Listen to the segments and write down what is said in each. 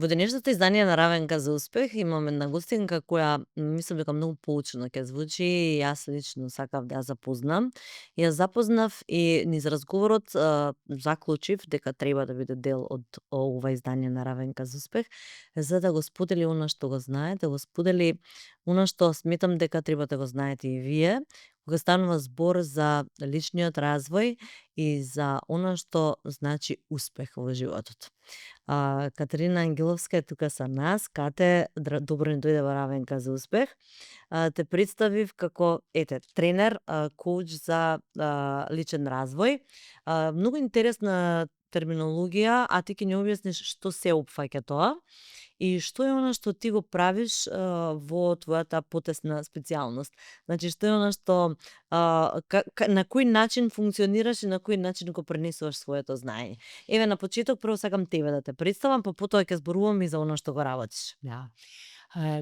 Во денешното издание на Равенка за успех имаме една гостинка која мислам дека многу поучено ќе звучи и јас лично сакав да ја запознам. Ја запознав и низ разговорот заклучив дека треба да биде дел од ова издание на Равенка за успех, за да го сподели она што го знае, да го сподели она што сметам дека треба да го знаете и вие, кога станува збор за личниот развој и за она што значи успех во животот. Катерина Ангеловска е тука со нас. Кате, добро ни дојде во Равенка за успех. Те представив како, тренер, коуч за личен развој. Многу интересна терминологија, а ти ќе ни објасниш што се опфаќа тоа и што е она што ти го правиш во твојата потесна специјалност. Значи, што е она што на кој начин функционираш и на кој начин го пренесуваш своето знаење. Еве, на почеток прво сакам тебе да те представам, па потоа ќе зборувам и за она што го работиш. Да.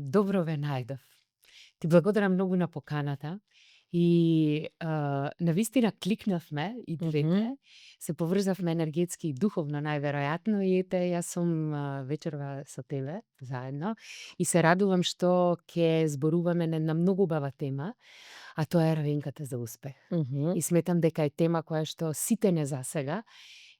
Добро ве најдов. Ти благодарам многу на поканата и навистина кликнавме и двете, се поврзавме енергетски и духовно најверојатно и јас сум вечерва со тебе заедно и се радувам што ќе зборуваме на една многу убава тема, а тоа е Равенката за успех. И сметам дека е тема која што сите не засега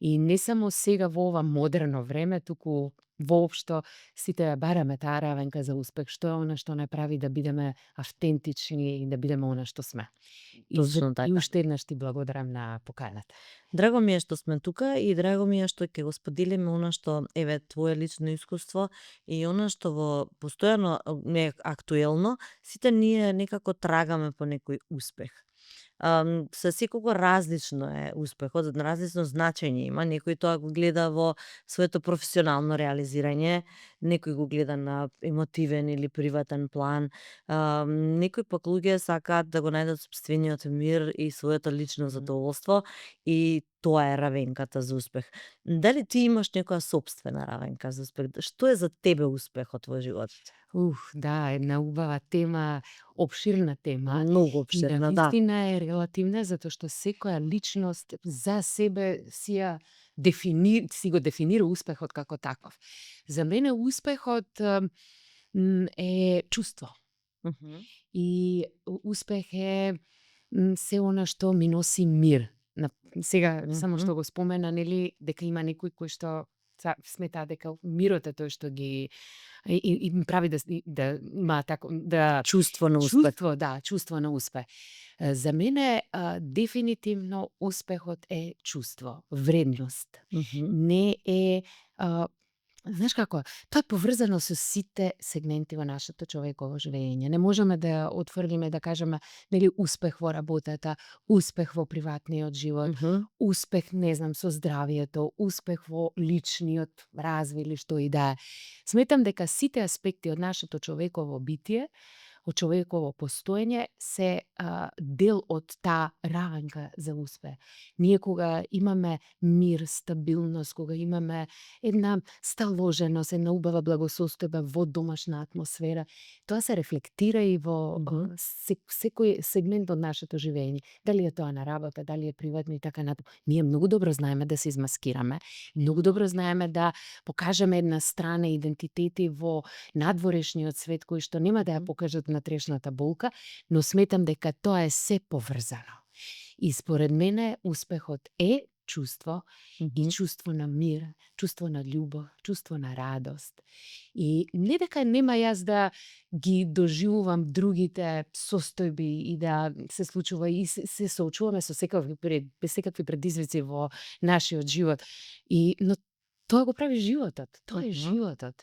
и не само сега во ова модерно време, туку воопшто сите ја бараме таа равенка за успех, што е она што не прави да бидеме автентични и да бидеме она што сме. Точно така. И уште еднаш ти благодарам на поканата. Драго ми е што сме тука и драго ми е што ќе го споделиме она што твое лично искуство и она што во постојано не е актуелно, сите ние некако трагаме по некој успех. Се секако различно е успехот, различно значење има. Некој тоа го гледа во своето професионално реализирање, некој го гледа на емотивен или приватен план, некој пак луѓе сакаат да го најдат сопствениот мир и своето лично задоволство и тоа е равенката за успех. Дали ти имаш некоја собствена равенка за успех? Што е за тебе успехот во животот? Да, една убава тема, обширна тема. Многу И обширна, да. навистина е релативна, затоа што секоја личност за себе си го дефинира успехот како таков. За мене успехот е чувство. И успех е се она што ми носи мир. Сега, само што го спомена, нели, дека има некои кои што смета дека мирот е тој што ги и прави да има тако чувство на успех. Чувство на успех. За мене дефинитивно успехот е чувство, вредност. Не е знаеш како, тоа е поврзано со сите сегменти во нашето човеково живење. Не можеме да отврдиме да кажеме нели успех во работата, успех во приватниот живот, успех, не знам, со здравието, успех во личниот развој или што и да е. Сметам дека сите аспекти од нашето човеково битие, од човеково постоење се дел од таа равенка за успех. Ние кога имаме мир, стабилност, кога имаме една сталоженост, една убава благосостојба во домашна атмосфера, тоа се рефлектира и во секој сегмент од нашето живење. Дали е тоа на работа, дали е приватно и така натаму. Ние многу добро знаеме да се измаскираме, многу добро знаеме да покажеме една страна идентитети во надворешниот свет кој што нема да ја покажат на трешната болка, но сметам дека тоа е се поврзано. И според мене успехот е чувство и чувство на мир, чувство на љубов, чувство на радост. И не дека нема јас да ги доживувам другите состојби и да се случува и се соочуваме со секакви предизвици во нашиот живот. Но тоа го прави животот. Тоа е животот.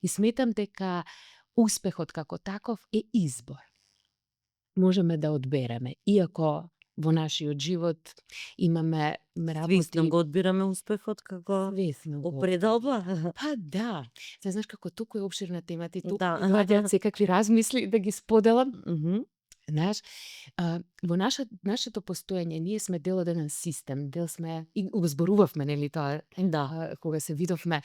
И сметам дека успехот како таков е избор. Можеме да одбереме, иако во нашиот живот имаме работи... Свесно го одбираме успехот како определба? Па да. Знаеш како толку е обширна темата и толку ваѓаат секакви размисли да ги споделам. Знаеш, во нашето постоење ние сме дел од еден систем, дел сме и го зборувавме нели тоа Да. кога се видовме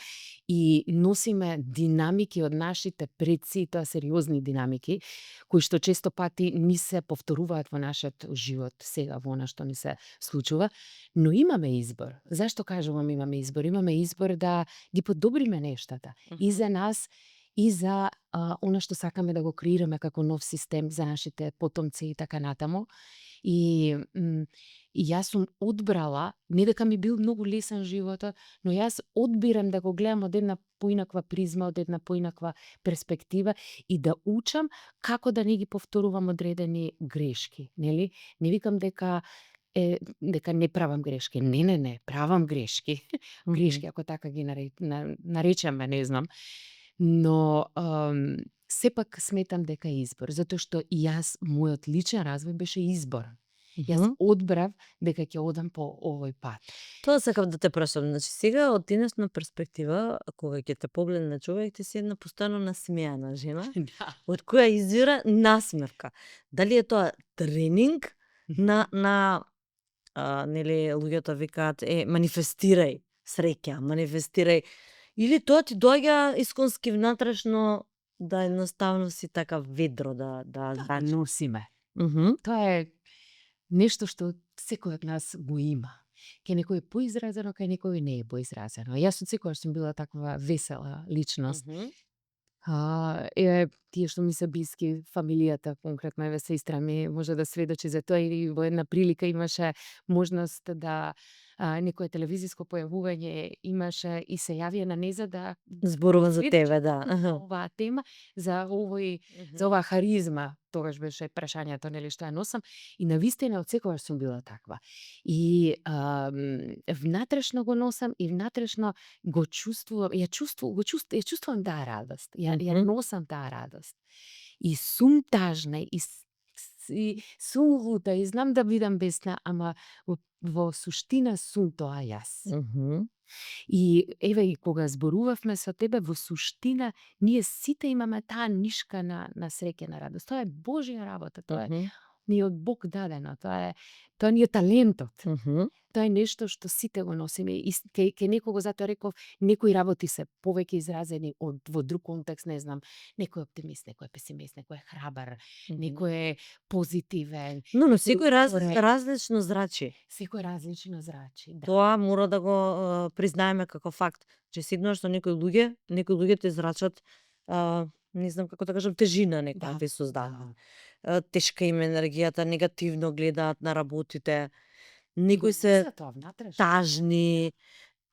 и носиме динамики од нашите предци, тоа сериозни динамики, кои што често пати ни се повторуваат во нашиот живот сега во она што ни се случува, но имаме избор. Зашто кажувам имаме избор? Имаме избор да ги подобриме нештата и за нас и за она што сакаме да го креираме како нов систем за нашите потомци и така натаму. И јас сум одбрала, не дека ми бил многу лесен животот, но јас одбирам да го гледам од една поинаква призма, од една поинаква перспектива и да учам како да не ги повторувам одредени грешки, нели? Не викам дека не правам грешки. Не, правам грешки. Грешки, ако така ги наречеме, не знам. Но сепак сметам дека е избор, затоа што и јас, мојот личен развој беше избор. Јас одбрав дека ќе одам по овој пат. Тоа сакав да те прашам. Значи сега од денешна перспектива, кога ќе те погледне човек, ти си една постојано насмеана жена, Да. од која извира насмевка. Дали е тоа тренинг на нели луѓето викаат манифестирај среќа, манифестирај, или тоа ти доаѓа исконски внатрешно да едноставно си така ведро да Да носиме. Мгм. Тоа е нешто што секој од нас го има. Кај некој е поизразено, кај некој не е поизразено. Јас од секогаш сум била таква весела личност. Мгм. Тие што ми се блиски, фамилијата, конкретно еве сестра ми може да сведочи за тоа и во една прилика имаше можност да некое телевизиско појавување имаше и се јавија на неза да Зборува за сведочи тебе, да. за оваа тема, за за оваа харизма, тогаш беше прашањето нели што ја носам и навистина од секогаш сум била таква. И внатрешно го носам и внатрешно го чувствувам, ја чувствувам таа радост. Ја носам таа радост. И сум тажна и сум лута и знам да бидам бесна, ама во суштина сум тоа јас. Мгм. И еве и кога зборувавме со тебе, во суштина ние сите имаме таа нишка на среќа, на радост. Тоа е Божја работа, тоа ни е од Бог дадено, тоа ни е талентот. Мгм. Тоа е нешто што сите го носиме и кај некого, затоа реков, некои работи се повеќе изразени во друг контекст, не знам, некој е оптимист, некој е песимист, некој е храбар, некој е позитивен. Но некој секој отворен. различно зрачи. Секој различно зрачи, да. Тоа мора да го признаеме како факт. Че сигурно што некои луѓе те зрачат, не знам како да кажам, тежина некоја ви создава. Тешка им енергијата, негативно гледаат на работите. Некои се тажни,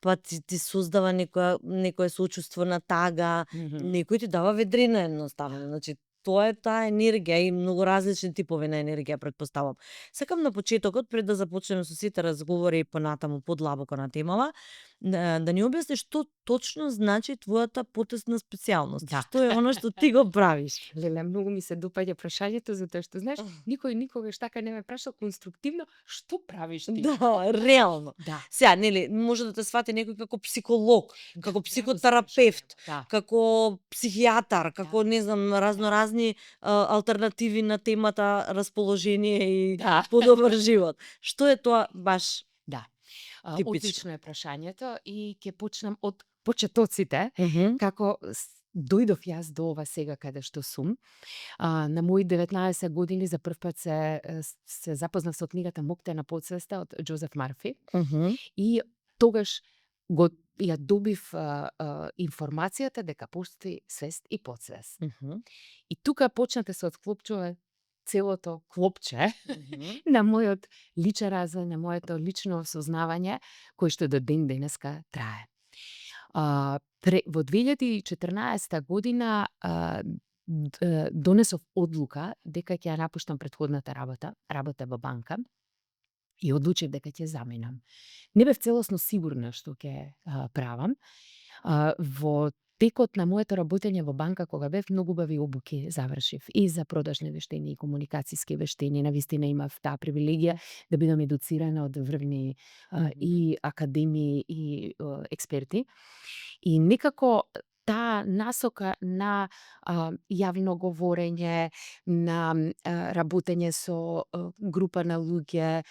па ти создава некое сочувство на тага, некој ти дава ведрина едноставно. Значи, тоа е таа енергија и многу различни типови на енергија претпоставам. Сакам на почетокот, пред да започнеме со сите разговори понатаму подлабоко на темава, да ни објасниш што точно значи твојата потесна специјалност. Да. Што е оно што ти го правиш? Леле, многу ми се допаѓа прашањето, затоа што, знаеш, никој никогаш така не ме прашал конструктивно што правиш ти. Да, реално. Да. Сега, нели, може да те свати некој како психолог, како психотерапевт, како психијатар, како, не знам, разноразни алтернативи на темата расположение и подобар живот. Што е тоа баш? Да. Типично. Одлично е прашањето и ќе почнам од почетоците, како дојдов јас до ова сега каде што сум. На мои 19 години за прв пат се запознав со книгата Мокте на подсвеста од Џозеф Марфи и тогаш ја добив информацијата дека постои свест и подсвест. И тука почна да се отклопчува целото клопче на мојот личен развој, на моето лично осознавање, кој што до ден денеска трае. Во 2014 година донесов одлука дека ќе ја напуштам претходната работа во банка и одлучив дека ќе заменам. Не бев целосно сигурна што ќе правам. Во текот на моето работење во банка, кога бев, многу убави обуки завршив и за продажни вештини и комуникацијски вештини. Навистина имав таа привилегија да бидам едуцирана од врвни и академии и експерти. И некако таа насока на јавно говорење, на работење со група на луѓе,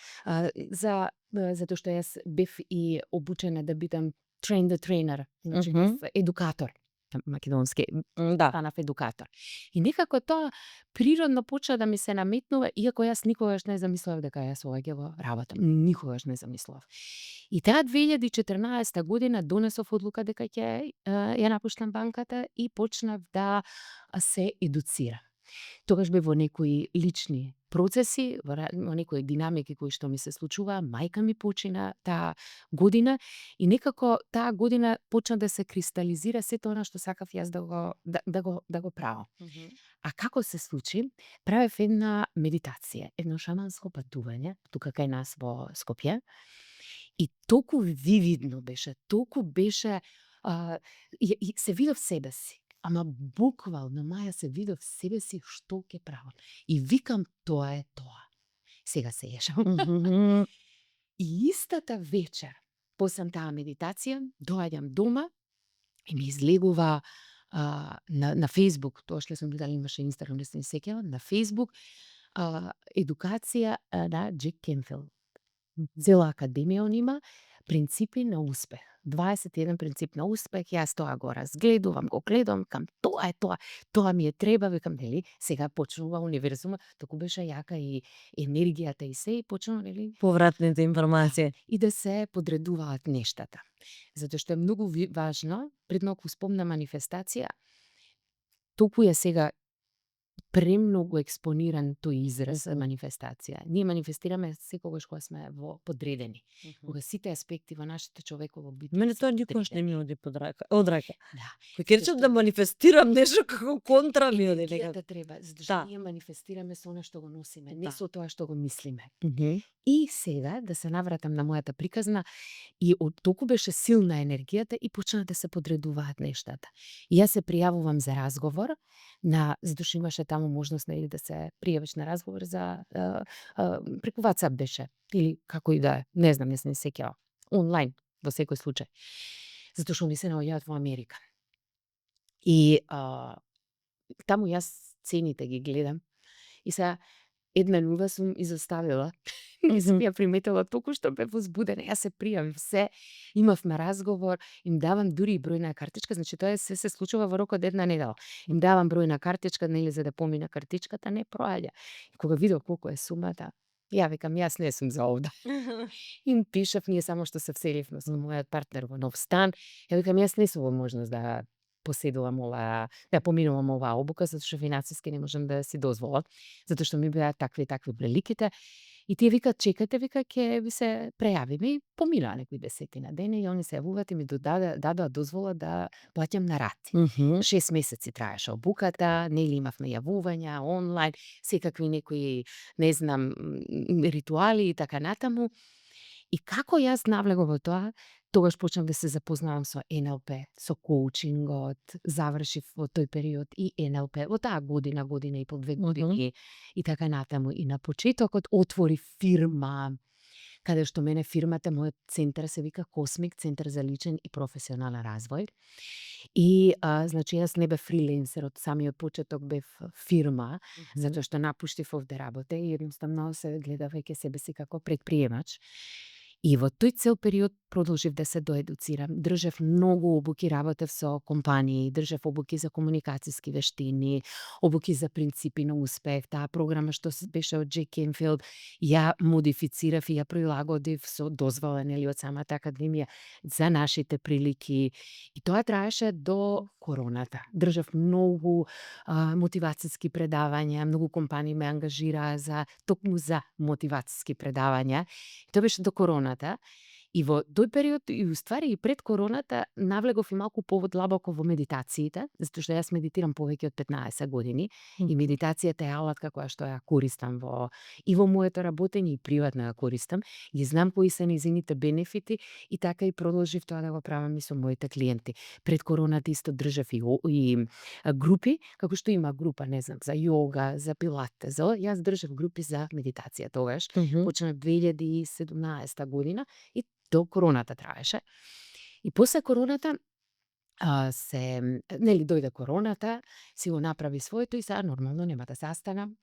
затоа што јас бев и обучена да бидам train the trainer, значи бев едукатор на македонски, Да. станав едукатор. И некако тоа природно почна да ми се наметнува, иако јас никогаш не замислував дека јас ова ќе го работам. Никогаш не замислував. И таа 2014 година донесов одлука дека ќе ја напуштам банката и почнав да се едуцирам. Тогаш бев во некои лични процеси, во некои динамики кои што ми се случуваа, мајка ми почина таа година и некако таа година почна да се кристализира сето она што сакав јас да го правам. А како се случи? Правев една медитација, едно шаманско патување, тука кај нас во Скопје. И толку вивидно беше, толку беше, и се видов себе си. Ама буквално, Маја, се видов себе си што ќе правам. И викам, тоа е тоа. Сега се ешам. И истата вечер, после таа медитација, доаѓам дома и ми излегува на Facebook, тоа што сум гледала, имаше Инстаграм, не се сеќавам, на Facebook, едукација на Джек Кенфилд. Цела академија он има, принципи на успех. 21 принцип на успех, јас тоа го разгледувам, го гледам, кам тоа е тоа, тоа ми е треба, викам, нели, сега почнува универзумот, току беше јака и енергијата и се, и почнува, нели, Повратните информации. и да се подредуваат нештата. Затоа што е многу важно, пред малку спомна манифестација, толку е сега премногу експониран тој израз манифестација. Ние манифестираме секогаш кога сме подредени. Кога сите аспекти во нашето човеково битие. Мене тоа никогаш не ми оди од рака. Да. Кој ќе речам да манифестирам нешто како контра ми оди Енергијата некако. треба, затоа Да. ние манифестираме со она што го носиме, не Да. со тоа што го мислиме. И сега да се навратам на мојата приказна, и од толку беше силна енергијата и почна да се подредуваат нештата. И јас се пријавувам за разговор затоа што имаше таму можност да се пријавиш на разговор за преку WhatsApp беше или како и да е, не знам, не се сеќавам. Онлайн во секој случај. Затоа што они се наоѓаат во Америка. И таму јас цените ги гледам и сега една нува сум изоставила. Не сум ја приметила, толку што бев возбудена. Јас се пријавив се, имавме разговор, им давам дури и бројна картичка, значи тоа се случува во рок од една недела. Им давам бројна картичка, нели, за да помина картичката, не проаѓа. И кога видов колку е сумата, ја викам, јас не сум за овда. Им пишав, ние само што се вселивме со мојот партнер во нов стан. Ја викам, јас не сум во можност да поседувам да поминувам оваа обука, затоа што финансиски не можам да си дозволам, затоа што ми беа такви приликите. И тие викаат, чекате, вика, ќе ви се прејавиме, и поминаа некои 10 дена и они се јавуваат и ми дадоа дозвола да плаќам на рати. 6 месеци траеше обуката, нели имавме јавувања онлайн, секакви некои, не знам, ритуали и така натаму. И како јас навлегов во тоа, тогаш почнав да се запознавам со НЛП, со коучингот, завршив во тој период и НЛП, во таа година и по 2 години и така натаму. И на почетокот отвори фирма, каде што мене фирмата, мојот центар се вика Космик, центар за личен и професионален развој. И значи јас не бев фриленсер од самиот почеток, бев фирма, затоа што напуштив овде работа и едноставно се гледав веќе себе си како предприемач. И во тој цел период продолжив да се доедуцирам. Држев многу обуки, работев со компании, држев обуки за комуникацијски вештини, обуки за принципи на успех. Таа програма што беше од Джек Кенфилд, ја модифицирав и ја прилагодив со дозвола, нели, од самата академија за нашите прилики. И тоа траеше до короната. Држав многу мотивацијски предавања, многу компании ме ангажираа токму за мотивацијски предавања. И тоа беше до короната. И во тој период, и уствари и пред короната, навлегов и малку подлабоко во медитациите, затоа што јас медитирам повеќе од 15 години и медитацијата е алатка која што ја користам и во моето работење и приватно ја користам, и знам кои се низините бенефити и така и продолжив тоа да го правам и со моите клиенти. Пред короната исто држав и групи, како што има група, не знам, за јога, за пилатес, јас држав групи за медитација тогаш. Почнав 2017 година и до короната траеше. И после короната нели дојде короната, си го направи своето и сега нормално нема да застанам.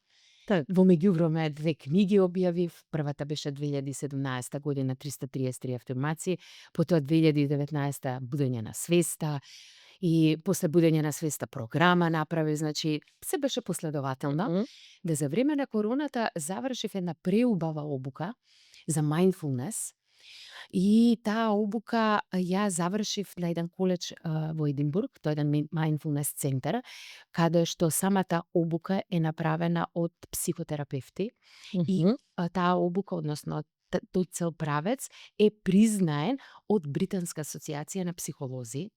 Така. Во меѓувреме 2 книги објавив. Првата беше 2017 година 333 афирмации, потоа 2019 Будење на свеста и после Будење на свеста програма направи, значи се беше последователно. Мгм. Да за време на короната завршив една преубава обука за mindfulness и таа обука ја завршив на еден коледж во Единбург, тоа е еден mindfulness центар, каде што самата обука е направена од психотерапевти и Мгм. таа обука, односно тој цел правец е признаен од Британска асоциација на психолози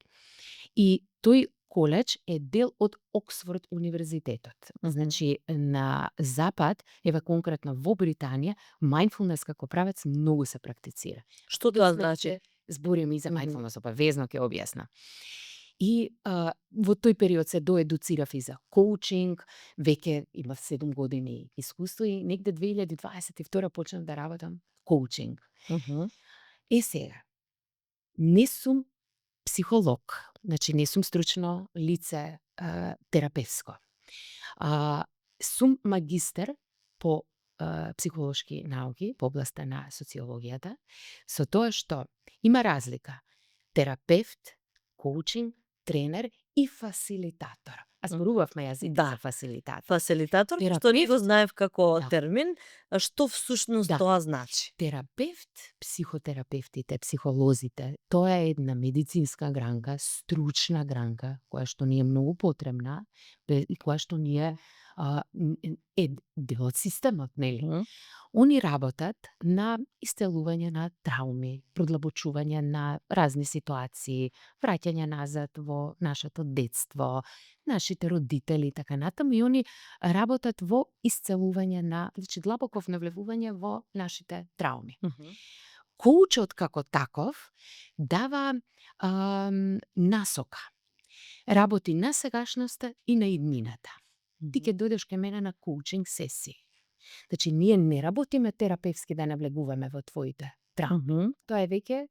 и тој коледж е дел од Оксфорд универзитетот. Мгм. Значи на запад, еве конкретно во Британија, mindfulness како правец многу се практицира. Што тоа значи? Збориме и за Мгм. mindfulness, обавезно ќе објасна. И во тој период се доедуцирав и за коучинг, веќе имав 7 години искуство и негде 2022 почнав да работам коучинг. Мгм. Сега, не сум психолог, значи не сум стручно лице терапевско. Сум магистер по психолошки науки, по областа на социологијата, со тоа што има разлика терапевт, коучинг, тренер и фасилитатор. А зборувавме јазици Да. за фасилитатор. Фасилитатор, што Терапевт. ни го знаев како Да. термин, а што всушност Да. тоа значи? Терапевт, психотерапевтите, психолозите, тоа е една медицинска гранка, стручна гранка, која што ни е многу потребна, и која што ни е дел од системот, нели? Мгм. Они работат на исцелување на трауми, продлабочување на разни ситуации, враќање назад во нашето детство, нашите родители и така натаму, и они работат во исцелување на, значи длабоко навлегување во нашите трауми. Мгм. Коучот како таков дава насока. Работи на сегашноста и на иднината. Ти ќе дојдеш кај мене на коучинг сесии. Значи, ние не работиме терапевски да навлегуваме во твоите трауми. Мгм. Тоа е веќе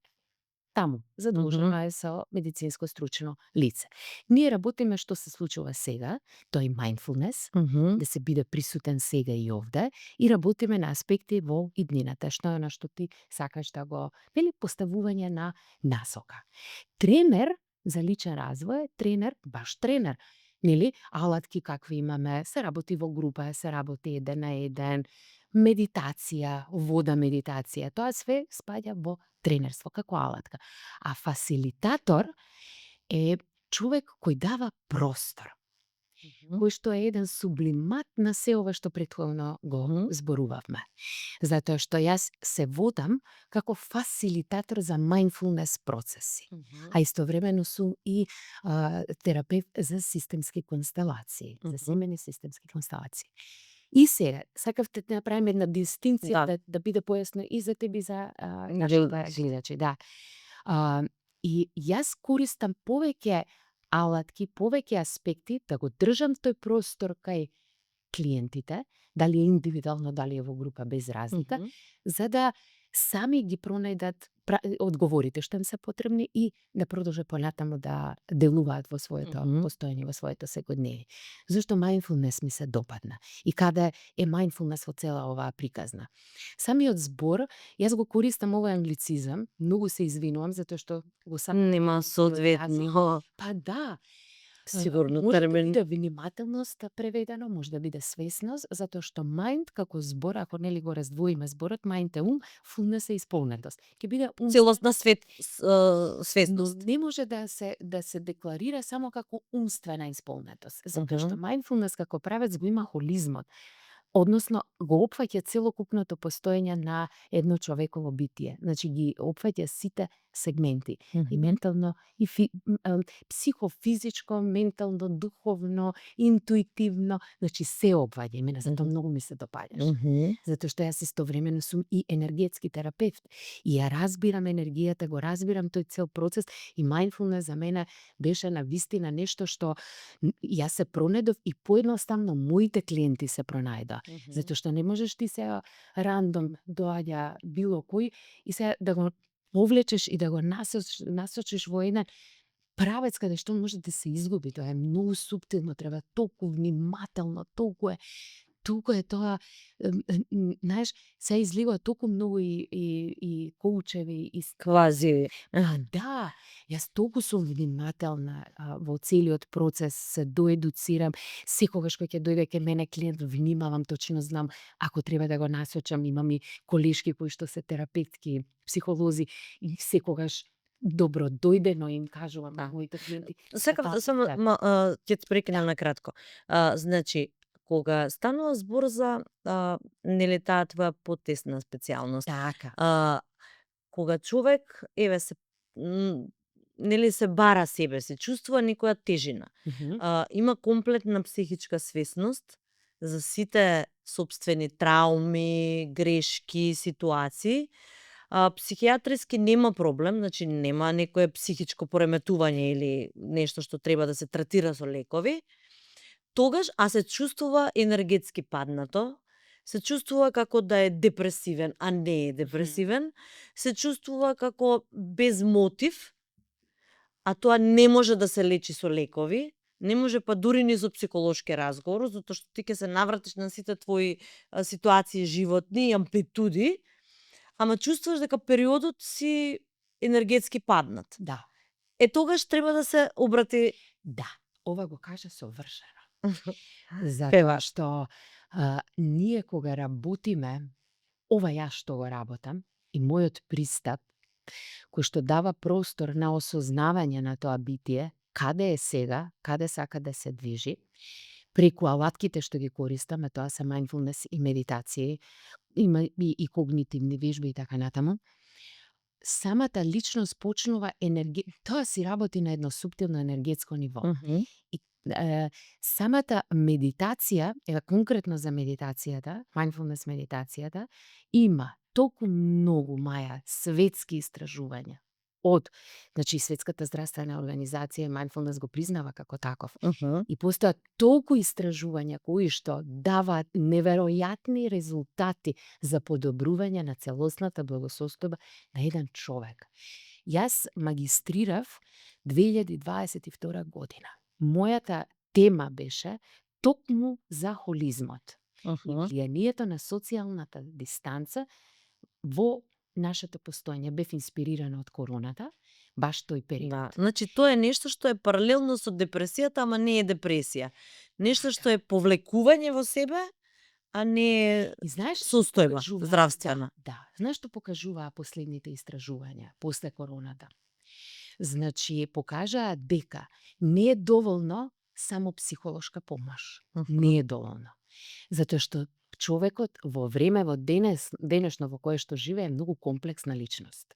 таму, задолжено е со медицинско стручно лице. Ние работиме што се случува сега, тоа е mindfulness, Мгм. да се биде присутен сега и овде, и работиме на аспекти во иднината, што е на што ти сакаш да го, нели, поставување на насока. Тренер за личен развој е тренер, баш тренер, нели, алатки какви имаме, се работи во група, се работи еден на еден, медитација, вода медитација, тоа све спаѓа во тренерство како алатка. А фасилитатор е човек кој дава простор, кој што е еден сублимат на се ова што претходно го Мгм. зборувавме. Затоа што јас се водам како фасилитатор за mindfulness процеси. А истовремено сум и терапевт за системски констелации, за Мгм. семени системски констелации. И сега, сакав да направиме една дистинција, Да. да биде појасно и за тебе и за Гледачи. гледачи, да. И јас користам повеќе алатки, повеќе аспекти да го држам тој простор кај клиентите, дали е индивидуално, дали е во група, без разлика, Мгм. за да сами ги пронајдат одговорите што им се потребни и да продолжат понатаму да делуваат во своето Мгм. постоење, во своето секојдневие. Зашто mindfulness ми се допадна и каде е mindfulness во цела оваа приказна. Самиот збор, јас го користам овој англицизам, многу се извинувам затоа што го Нема соодветно, Па да, сигурно може да термин. биде внимателност преведено, може да биде свесност, затоа што mind како збор, ако нели го раздвоиме зборот, mind е ум, fullness е исполнетост. Ќе биде ум, Целосна но свесност. не може да се декларира само како умствена исполнетост, затоа што Мгм. mindfulness како правец го има холизмот. Односно, го опфаќа целокупното постоење на едно човеково битие. Значи, ги опфаќа сите сегменти. И Мгм. ментално, и психофизичко, ментално, духовно, интуитивно. Значи, се опфаќа. И мене затоа Мгм. многу ми се допаѓаш. Мгм. Затоа што јас истовремено сум и енергетски терапевт. И ја разбирам енергијата, го разбирам тој цел процес, и mindfulness за мене беше на вистина нешто што јас се пронедов и поедноставно моите клиенти се пронајдоа. Затоа што не можеш ти сега рандом доаѓа било кој и сега да го повлечеш и да го насочиш во еден правец каде што може да се изгуби, тоа е многу суптилно, треба толку внимателно, толку е тоа, знаеш, се излива толку многу и коучеви и Квази. да, јас толку сум внимателна во целиот процес, се доедуцирам, секогаш кога ќе дојде кај мене клиент, внимавам, точно знам, ако треба да го насочам, имам и колешки кои што се терапевтки, психолози, и секогаш добро дојдено им кажувам на моите клиенти. Сакав да само ќе те прекинам на кратко. Значи, кога станува збор за нели таа твоја потесна специјалност, Така. кога човек нели се бара себе си, чувствува некоја тежина, Мгм. има комплетна психичка свесност за сите сопствени трауми, грешки, ситуации, психијатриски нема проблем, значи нема некое психичко пореметување или нешто што треба да се третира со лекови, тогаш, се чувствува енергетски паднато, се чувствува како да е депресивен, а не е депресивен, се чувствува како без мотив, а тоа не може да се лечи со лекови, не може па дури ни со психолошки разговор, затоа што ти ќе се навратиш на сите твои ситуации животни и амплитуди, ама чувствуваш дека периодот си енергетски паднат. Да, Тогаш треба да се обрати. да, ова го кажа совршено. Затоа Пева. што ние кога работиме, ова јас што го работам, и мојот пристап, кој што дава простор на осознавање на тоа битие, каде е сега, каде сака да се движи, преку алатките што ги користам, тоа се mindfulness и медитации, има и когнитивни вежби и така натаму, самата личност почнува тоа си работи на едно суптилно енергетско ниво. И самата медитација, конкретно за медитацијата, mindfulness медитацијата, има толку многу, Маја, светски истражувања од, значи, Светската здравствена организација mindfulness го признава како таков. И постојат толку истражувања кои што даваат неверојатни резултати за подобрување на целосната благосостојба на еден човек. Јас магистрирав 2022 година. Мојата тема беше токму за холизмот и влијанието на социјалната дистанца во нашето постоење. Бев инспирирана од короната, баш тој период. Да, значи тоа е нешто што е паралелно со депресијата, ама не е депресија. Нешто што е повлекување во себе, а не е И знаеш што состојба покажува- здравствена. Да, знаеш што покажуваа последните истражувања после короната? Значи, покажаа дека не е доволно само психолошка помош. Не е доволно. Затоа што човекот во време, денешно во кое што живее, е многу комплексна личност.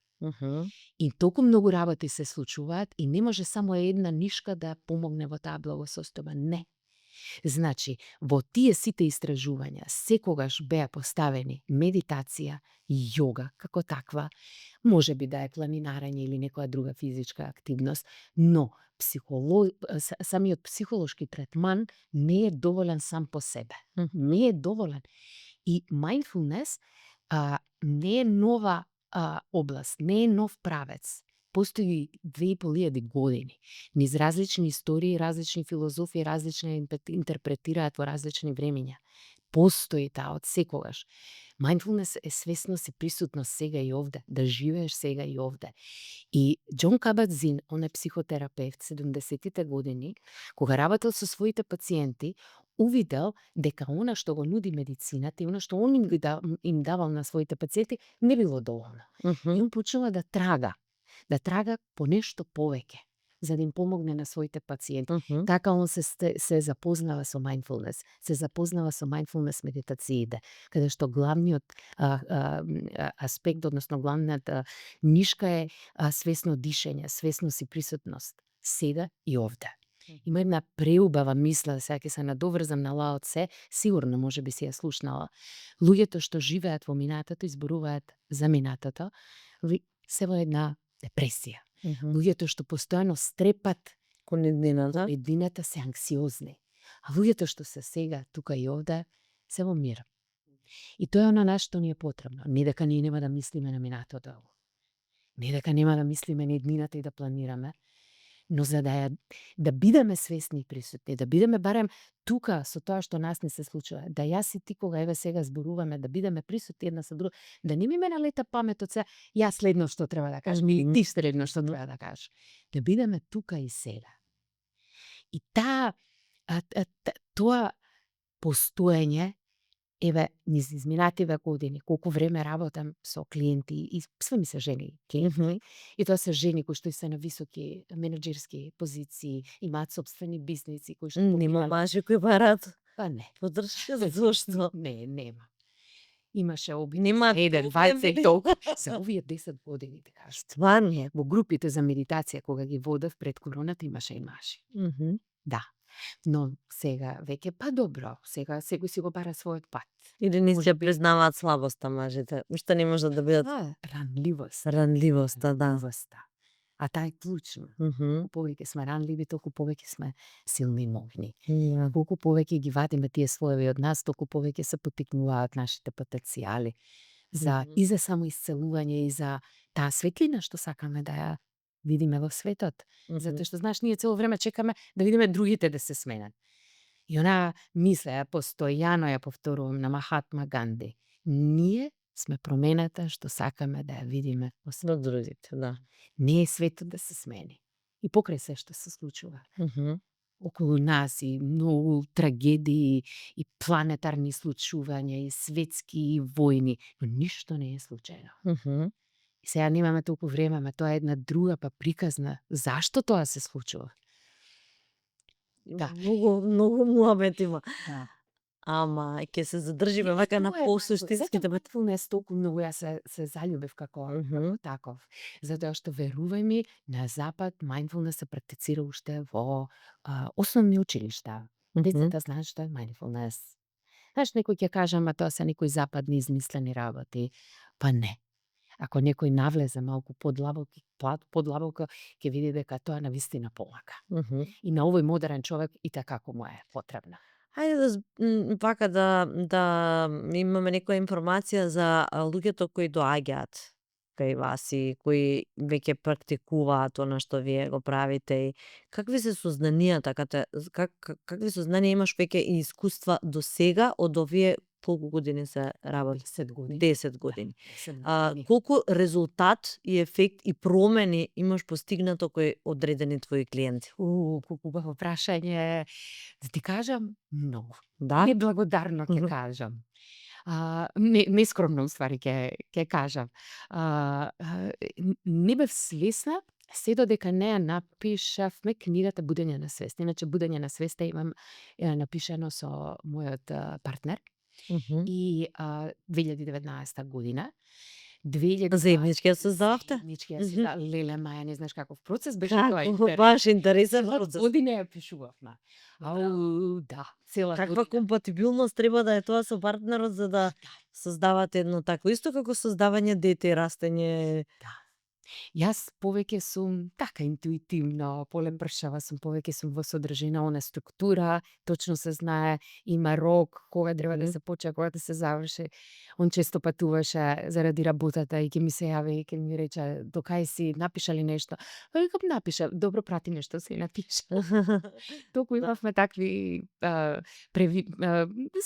И толку многу работи се случуваат и не може само една нишка да помогне во таа благосостојба. Не. Значи, во тие сите истражувања секогаш беа поставени медитација, јога како таква, може би да е планинарење или некоја друга физичка активност, но самиот психолошки третман не е доволен сам по себе. Не е доволен. И mindfulness не е нова област, не е нов правец. Постои 2500 години. Низ различни истории, различни филозофии, различни интерпретираат во различни времиња. Постои таа од секогаш. Mindfulness е свесност и присутност сега и овде, да живееш сега и овде. И Џон Кабат-Зин, он е психотерапевт, 70-тите години, кога работел со своите пациенти, увидел дека она што го нуди медицината и она што он им давал на своите пациенти не било доволно. И он почнува да трага по нешто повеќе, за да им помогне на своите пациенти. Така он се запознава со mindfulness, се запознава со mindfulness медитациите, каде што главниот аспект, односно главната нишка е свесно дишење, свесност и присутност, сега и овде. Има една преубава мисла, сега ќе се надоврзам на Лао Цце, сигурно може би си ја слушнала. Луѓето што живеат во минатото и зборуваат за минатото, се во една депресија. Луѓето што постојано стрепат кон едината се анксиозни. А луѓето што се сега, тука и овде, се во мир. И тоа е оно на што ни е потребно. Не дека ние нема да мислиме на минатото. Не дека нема да мислиме на еднината и да планираме. Но за да бидеме свесни и присутни, да бидеме барем тука со тоа што нас не се случува, да јас и ти кога еве сега зборуваме, да бидеме присутни една со друга, да не ми ме налета памет од се, јас следно што треба да кажам или ти следно што треба да кажеш. Да бидеме тука и сега. И тоа постоење, еве, низ изминативе години, колку време работам со клиенти и све ми се жени клиенти, и тоа се жени кои што и се на високи менаџерски позиции, имаат собствени бизниси кои што Нема мажи кои бараат па не. поддршка, зошто? Не, нема. Имаше обид Нема еден, толку двајца и емили. толку. За овие 10 години, ти кажам. Стварно? Во групите за медитација, кога ги водев пред короната, имаше и мажи. Да. Но сега веќе па добро, сега секој си го бара својот пат. Или не Може се би- признаваат слабоста мажите, уште не можат да бидат Ранливост. ранливоста, да. Ранливоста. А таа е клучна. Колку повеќе сме ранливи, толку повеќе сме силни и могни. Да. Колку повеќе ги вадиме тие слоеви од нас, толку повеќе се потикнуваат нашите потенцијали за и за самоисцелување и за таа светлина што сакаме да ја видиме во светот. Затоа што знаеш, ние цело време чекаме да видиме другите да се сменат. И она мисла, ја постојано ја повторувам на Махатма Ганди. Ние сме промената што сакаме да ја видиме во светот. До другите, да. Не е светот да се смени. И покрај се што се случува околу нас и многу трагедии и планетарни случувања и светски и војни, но ништо не е случајно. И сега немаме толку време, ама тоа е една друга па приказна зашто тоа се случува. Да. Многу муабет има. Да. Ама ќе се задржиме вака на посуштинските. Затоа mindfulness толку многу јас се заљубив како таков. Затоа што верувај ми, на запад mindfulness се практицира уште во основни училишта. Децата знаат што е mindfulness. Знаеш, некој ќе каже, ама тоа се некои западни измислени работи. Па не. Ако некој навлезе малку подлабоко, ќе види дека тоа навистина помага. И на овој модерен човек и така му е потребна. Хајде вака да имаме некоја информација за луѓето кои доаѓаат кај вас и кои веќе практикуваат она што вие го правите и какви се сознанијата, какви сознанија имаш веќе и искуства до сега од овие колку години се работи? 10 години. 10 години. 10 години. Колку резултат и ефект и промени имаш постигнато кој одредени твои клиенти? Колку убаво прашање. Да ти кажам, многу. Да? Неблагодарно ќе кажам. Нескромно уствари ќе кажам. Не бев свесна се додека не ја напишавме книгата Будење на свест. Иначе Будење на свест имам напишано со мојот партнер и 2019 година. Заеднички ја создававте? Заеднички ја создав. Леле, Маја, не знаеш каков процес беше тоа. Баш интересен процес. Година ја пишувавме. Да. Цела Каква година. компатибилност треба да е тоа со партнерот за да создавате едно такво, исто како создавање дете и растење. Да. Јас повеќе сум така интуитивно, полепршава сум, повеќе сум во содржина, она структура, точно се знае, има рок, кога треба да се почне, кога да се заврши. Он често патуваше заради работата и ќе ми се јави и ќе ми рече, до кај си, напиша ли нешто? Викам, напиша, добро, прати нешто, се напиша. Толку имавме такви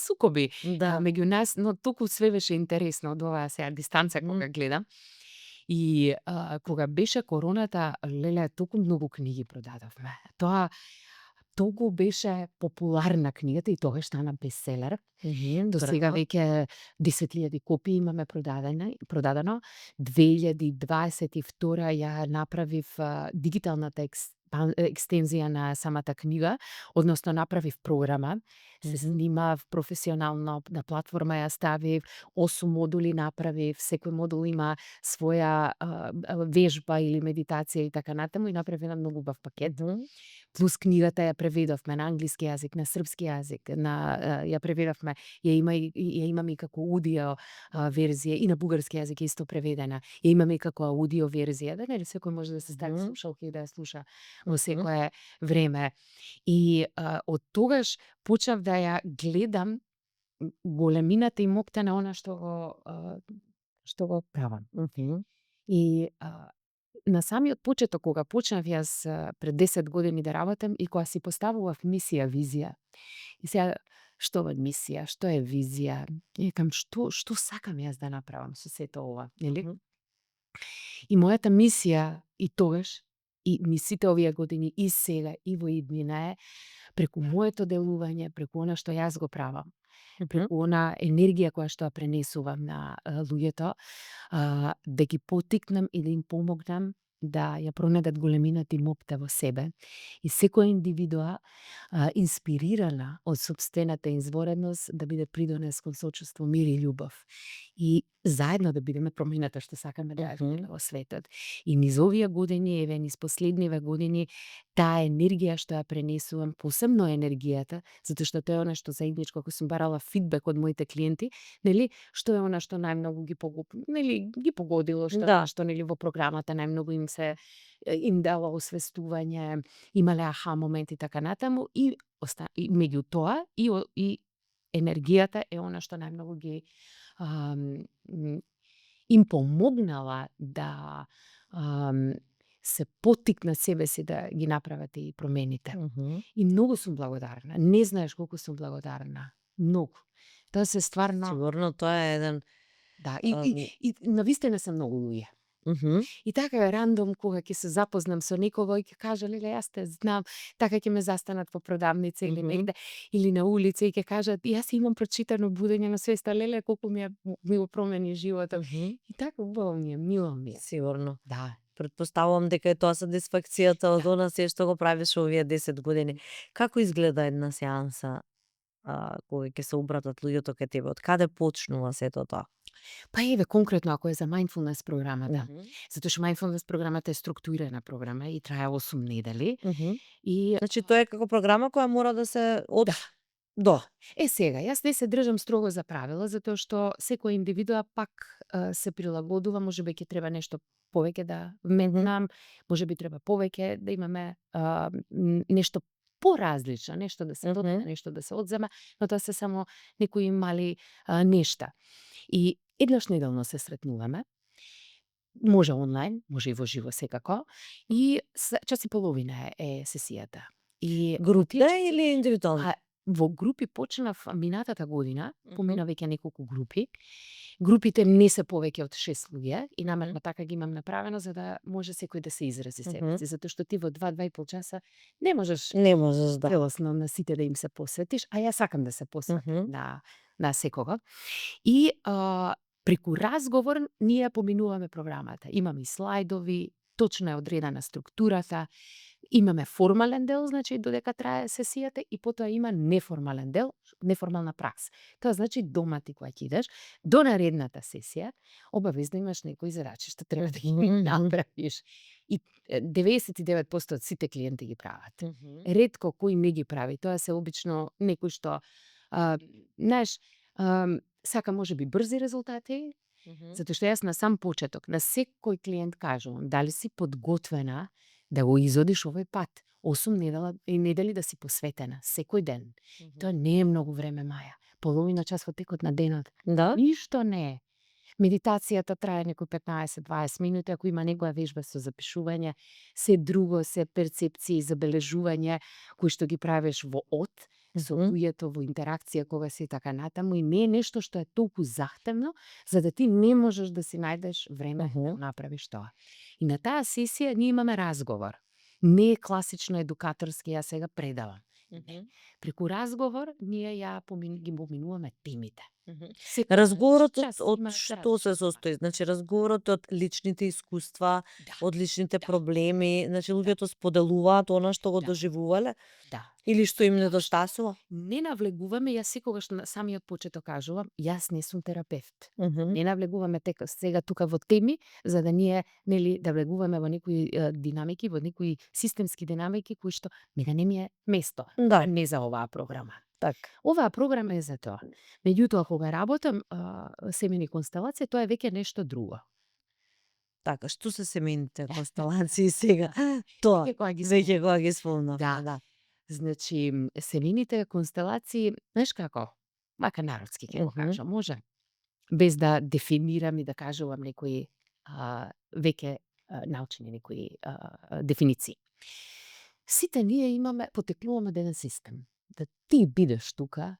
сукоби меѓу нас, но толку све беше интересно од оваа сега дистанца кога гледам. И кога беше короната, леле, толку многу книги продадовме. Тоа толку беше популарна книгата и тогаш стана бестселер. До сега веќе 10.000 копии имаме продадено. 2022 ја направив дигиталната екстензија на самата книга, односно направив програма, се снимав професионално на платформа, ја ставив 8 модули направив, секој модул има своја вежба или медитација и така натаму и направив еден многу убав пакет. Плюс книгата ја преведовме на англиски јазик, на српски јазик, ја преведовме, ја имаме и како аудио верзија и на бугарски јазик е исто преведена. Ја имаме и како аудио верзија, да нели секој може да се стави слушалки и да ја слуша во секое време. И од тогаш почнав да ја гледам големината и моќта на она што го правам. И на самиот почеток кога почнав јас пред 10 години да работам и кога си поставував мисија, визија. И сега што е мисија, што е визија? И викам што сакам јас да направам со сето ова, нели? Мгм. И мојата мисија и тогаш и ни сите овие години и сега и во иднина е преку моето делување, преку она што јас го правам, Мгм. преку она енергија која што ја пренесувам на луѓето, да ги поттикнам и да им помогнам да ја пронајдат големината и мопта во себе. И секоја индивидуа инспирирана од сопствената извореност да биде придонес кон сочувство, мир и љубов. И заедно да бидеме промената што сакаме да ја Мгм. видиме во светот. И низ овие години, еве низ последниве години, таа енергија што ја пренесувам, посебно енергијата, затоа што тоа е она што заедничко, ако сум барала фидбек од моите клиенти, нели, што е она што најмногу ги погодило, што е Да. она што нели во програмата најмногу им дало освестување, имале аха моменти и така натаму и меѓу тоа и енергијата е она што најмногу ги им помогнала да се поттикнат себе си да ги направат и промените. Мгм. И многу сум благодарна. Не знаеш колку сум благодарна. Многу. Тоа се стварно, Сигурно тоа е еден да, ам, и навистина се многу луѓе. мгм. И така рандом кога ќе се запознам со некого и ќе кажа, леле, јас те знам, така ќе ме застанат во продавница или Мгм. негде, или на улица и ќе кажат, јас имам прочитано будење на свеста, леле, колку ми го промени животот. Мгм. И така убаво ми е, мило ми е. Сигурно. Да. Предпоставувам дека е тоа сатисфакцијата од Да. она се што го правиш овие 10 години. Како изгледа една сеанса кога ќе се обратат луѓето кај тебе? Од каде почнува сето тоа? Па еве конкретно ако е за mindfulness програмата, Мгм. затоа што mindfulness програмата е структурирана програма и трае 8 недели Мгм. и Значи тоа е како програма која мора да се од да. до. Сега, јас не се држам строго за правила, затоа што секоја индивидуа пак се прилагодува, можеби ќе треба нешто повеќе да вметнам, можеби треба повеќе да имаме нешто поразлично, нешто да се додаде, Мгм. нешто да се одзема, но тоа се само некои мали нешта. И еднаш неделно се сретнуваме, може онлайн, може и во живо секако, и час и половина е сесијата. И Групна или индивидуална? Па, во групи почнав минатата година, Мгм. помина веќе неколку групи. Групите не се повеќе од 6 луѓе и намерно така ги имам направено за да може секој да се изрази себе Мгм. си, затоа што ти во 2 и пол часа не можеш Не можеш да. целосно на сите да им се посветиш, а јас сакам да се посветам Мгм. на секого. И преку разговор ние поминуваме програмата. Имаме и слайдови, точно е одредена структурата, имаме формален дел, значи додека трае сесијата и потоа има неформален дел, неформална пракса. Тоа значи дома ти кога ќе идеш, до наредната сесија, обавезно имаш некои задачи што треба да ги Мгм. направиш. И 99% од сите клиенти ги прават. Мгм. Ретко кој не ги прави. Тоа се обично некој што, знаеш, сака можеби брзи резултати, Мгм. затоа што јас на сам почеток, на секој клиент кажувам, дали си подготвена да го изодиш овој пат. 8 недели да си посветена, секој ден. Мгм. Тоа не е многу време, Маја. Половина час во текот на денот. Да? Ништо не е. Медитацијата трае некои 15-20 минути, ако има некоја вежба со запишување, се друго, се перцепции, забележување, кои што ги правиш во со Мгм. луѓето, во интеракција кога си така натаму и не е нешто што е толку захтевно, за да ти не можеш да си најдеш време да Мгм. го направиш тоа. И на таа сесија ние имаме разговор. Не е класично едукаторски, јас сега предавам. Мгм. Преку разговор ние ги поминуваме темите. Мгм. Секој Разговорот час од има што се различна состои? Значи разговорот од личните искуства, Да, од личните да, проблеми, значи луѓето споделуваат она што го да, доживувале да. или што им Тоа што недостасува? не навлегуваме, јас секогаш на самиот почеток кажувам, јас не сум терапевт. Мгм. Не навлегуваме сега тука во теми, за да ние нели да влегуваме во некои динамики, во некои системски динамики кои што мене не ми е место. Да, Не за оваа програма. така. Оваа програма е за тоа. Меѓутоа кога работам семени констелација, тоа е веќе нешто друго. Така, што се семејните констелации сега? Тоа, Веќе кога ги веќе спомнав. кога ги спомнавме, Да. да. Значи, семените констелации, знаеш како? Вака народски ќе го Мгм. кажам, може? Без да дефинирам и да кажувам некои веќе научени некои дефиниции. Сите ние потекнуваме од еден систем. Да ти бидеш тука,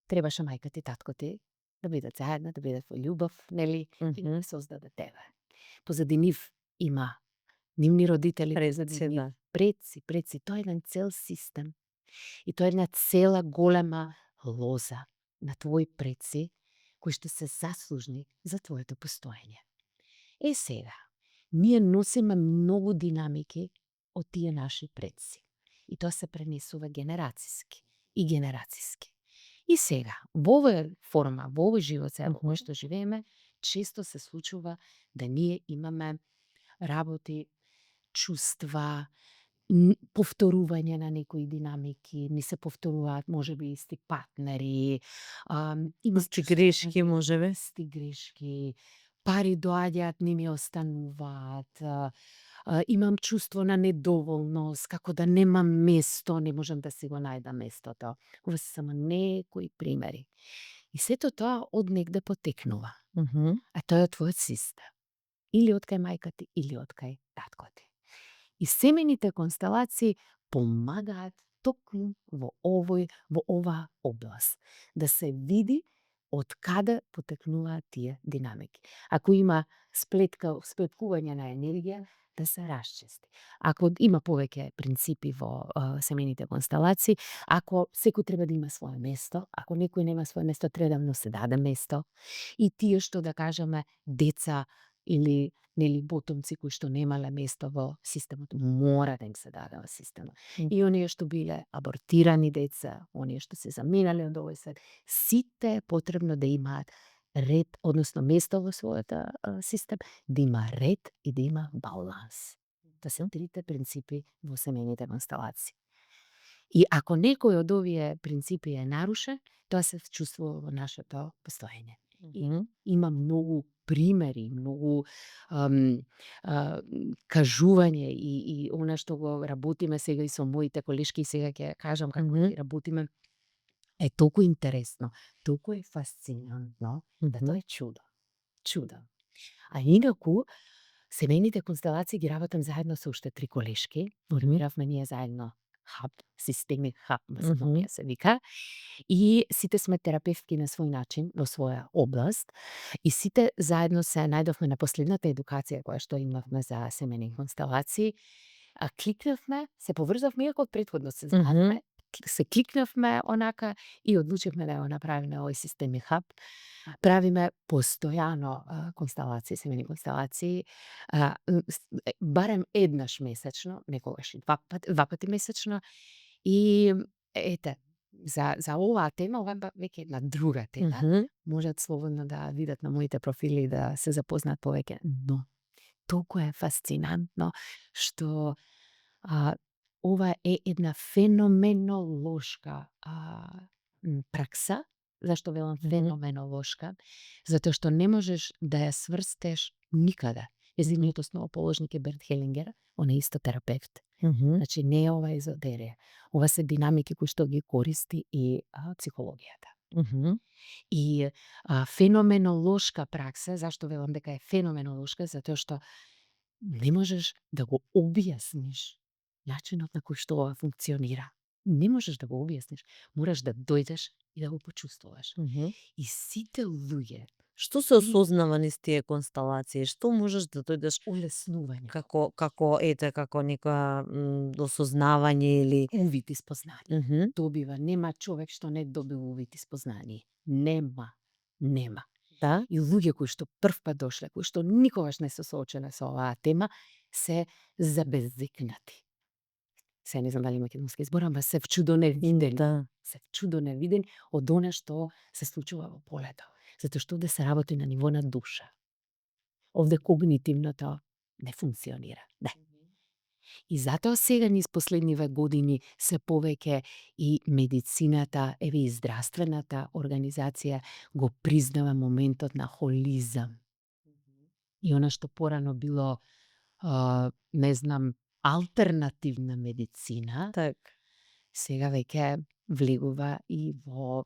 требаше мајка ти, татко ти да бидат заедно, да бидат во љубов, нели, и да Мгм. те создаде тебе. Позади нив има нивни родители, позади Предци, нив да. предци, тоа е еден цел систем. И тоа е една цела голема лоза на твои предци кои што се заслужни за твоето постоење. Сега, ние носиме многу динамики од тие наши предци. И тоа се пренесува генерацијски и генерацијски. И сега, во овоја форма, во овој живот сега во кој што живееме, често се случува да ние имаме работи, чувства, повторување на некои динамики, ни се повторуваат можеби исти партнери, има Исти грешки можеби. исти грешки, пари доаѓаат, не ми остануваат, имам чувство на недоволност, како да немам место, не можам да си го најдам местото. Ова се само некои примери. И сето тоа од негде потекнува. Мгм. А тоа е твојот систем. Или од кај мајка ти, или од кај татко ти. И семените констелации помагаат токму во оваа област. Да се види од каде потекнуваат тие динамики. Ако има сплеткување на енергија, да се расчисти. Ако има повеќе принципи во семените констелации, ако секој треба да има свое место, ако некој нема свое место, треба да му се даде место. И тие што да кажеме деца или нели потомци кои што немале место во системот, мора да им се даде во системот. И оние што биле абортирани деца, оние што се заминале од овој свет, сите е потребно да имаат ред, односно место во својата систем, да има ред и да има баланс. Тоа се трите принципи во семените констелации. И ако некој од овие принципи е нарушен, тоа се чувствува во нашето постоење. И Мгм. има многу примери, многу кажување и она што го работиме сега и со моите колешки, и сега ќе кажам како Мгм. ќе работиме, е толку интересно, толку е фасцинантно, да Мгм. тоа е чудо. Чудо. А инаку, семејните констелации ги работам заедно со уште 3 колешки. Формиравме ние заедно хаб, системик хаб, Мгм. се вика. И сите сме терапевтки на свој начин, во своја област. И сите заедно се најдовме на последната едукација која што имавме за семејни констелации. А кликнавме, се поврзавме, иако претходно се Мгм. знаевме, се кликнавме онака и одлучивме да го направиме овој системик хаб. Правиме постојано констелации, семејни констелации, барем еднаш месечно, некогаш и два пати месечно. И ете, за оваа тема, ова е веќе една друга тема. Мгм. Можат слободно да видат на моите профили и да се запознаат повеќе. Но толку е фасцинантно што ова е една феноменолошка пракса. Зашто велам Мгм. феноменолошка? Затоа што не можеш да ја сврстеш никаде. Нејзиниот основоположник е Берт Хелингер, он е исто терапевт. Мгм. Значи не е ова езотерија. Ова се динамики кои што ги користи и психологијата. Мгм. И феноменолошка пракса, зашто велам дека е феноменолошка, затоа што не можеш да го објасниш начинот на кој што ова функционира. Не можеш да го објасниш. Мораш да дојдеш и да го почувствуваш. Мгм. И сите луѓе, Што се осознава низ тие констелации? Што можеш да дојдеш олеснување, како некоја осознавање или увид и спознање. Мгм. Добива, нема човек што не добил увид и спознание. Нема. Нема. Да. И луѓе кои што прв пат дошле, кои што никогаш не се соочени со оваа тема, се забезекнати. Се не знам дали има македонски збор, ама се вчудоневидени. Да. Се вчудоневидени од она што се случува во полето. Затоа што овде се работи на ниво на душа. Овде когнитивното не функционира. Не. И затоа сега низ последниве години се повеќе и медицината, еве и здравствената организација го признава моментот на холизам. И она што порано било, не знам, алтернативна медицина, Така. сега веќе влегува и во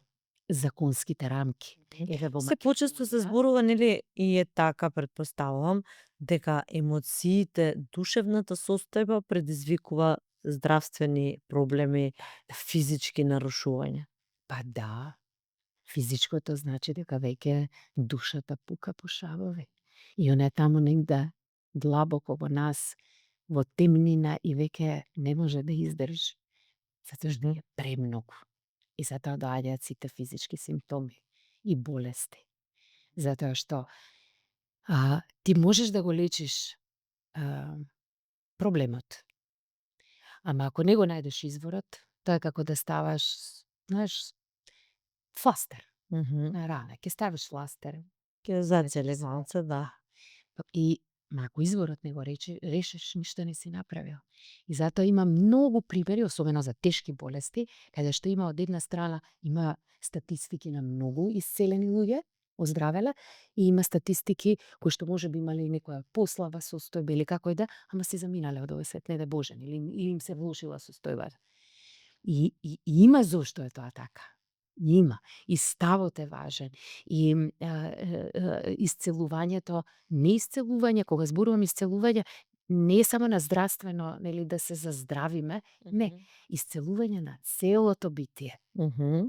законските рамки. Еве во Се почесто се Македонија зборува, нели, и е така претпоставувам, дека емоциите, душевната состојба предизвикува здравствени проблеми, физички нарушувања. па да, физичкото значи дека веќе душата пука по шавови. И она е таму негде длабоко во нас, во темнина и веќе не може да издржи. Затоа што Мгм. е премногу. И затоа доаѓаат сите физички симптоми и болести. Затоа што ти можеш да го лечиш а, проблемот, ама ако не го најдеш изворот, тоа е како да ставаш, знаеш, фластер Мгм. на рана. Ќе ставиш фластер, Ќе лечи зацели се. малце, да. И ма ако изворот не го решиш, ништо не си направил. И затоа има многу примери, особено за тешки болести, каде што има од една страна има статистики на многу исцелени луѓе, оздравеле, и има статистики кои што можеби имале и некоја послаба состојба или како и да, ама се заминале од овој свет, не да Боже, или им се влошила состојбата. И има зошто е тоа така. Има. И ставот е важен. И исцелувањето, не исцелување, кога зборувам исцелување, не е само на здравствено, нели, да се заздравиме, не, Мгм. исцелување на целото битие. Мгм.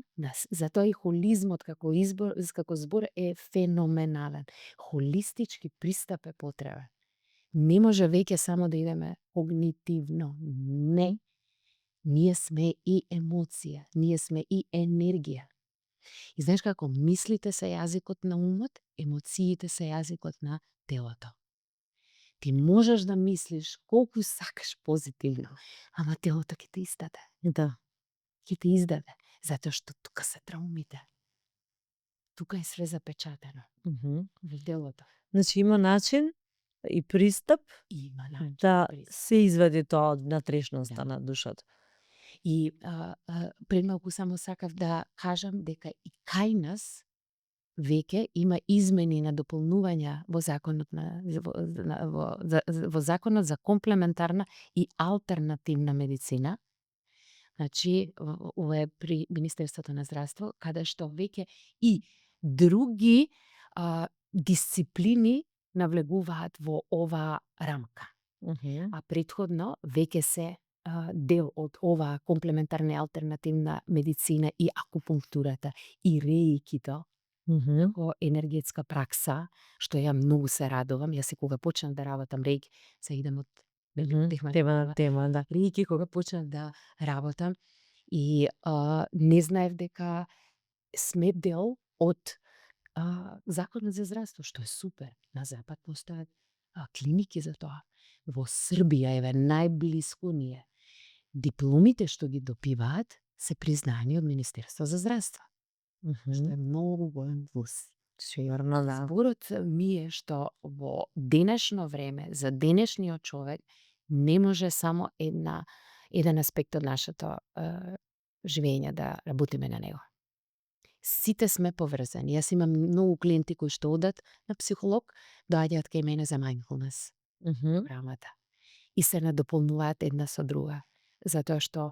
Затоа и холизмот како збор е феноменален. Холистички пристап е потребен. Не може веќе само да идеме когнитивно. Не. Ние сме и емоција, ние сме и енергија. И знаеш како, мислите се јазикот на умот, емоциите се јазикот на телото. Ти можеш да мислиш колку сакаш позитивно, ама телото ќе те издаде. Да. Ќе те издаде, затоа што тука се траумите. Тука е све запечатено Мгм. во телото. Значи има начин и пристап Има начин. да Приз. се извади тоа од внатрешноста Да. на душата. И пред малку само сакав да кажам дека и кај нас веќе има измени на дополнувања во законот во законот за комплементарна и алтернативна медицина. Значи, ова е при Министерството на здравство, каде што веќе и други дисциплини навлегуваат во оваа рамка. Мгм. А претходно веќе се дел од оваа комплементарна и алтернативна медицина и акупунктурата и реикито, Мгм. како енергетска пракса, што ја многу се радувам. Јас и кога почнав да работам реики, се идам од Мгм. Тема на тема, да. реики, кога почнав да работам и не знаев дека сме дел од Законот за здравство, што е супер. На запад постојат клиники за тоа. Во Србија, еве, најблиску ни е. Дипломите што ги добиваат се признаени од Министерство за здравство, што Мгм. е многу голем плюс. Сигурно, да. Зборот ми е што во денешно време, за денешниот човек, не може само еден аспект од нашето живење да работиме на него. Сите сме поврзани. Јас имам многу клиенти кои што одат на психолог, доаѓаат кај мене за mindfulness Мгм. програмата. И се надополнуваат една со друга. Затоа што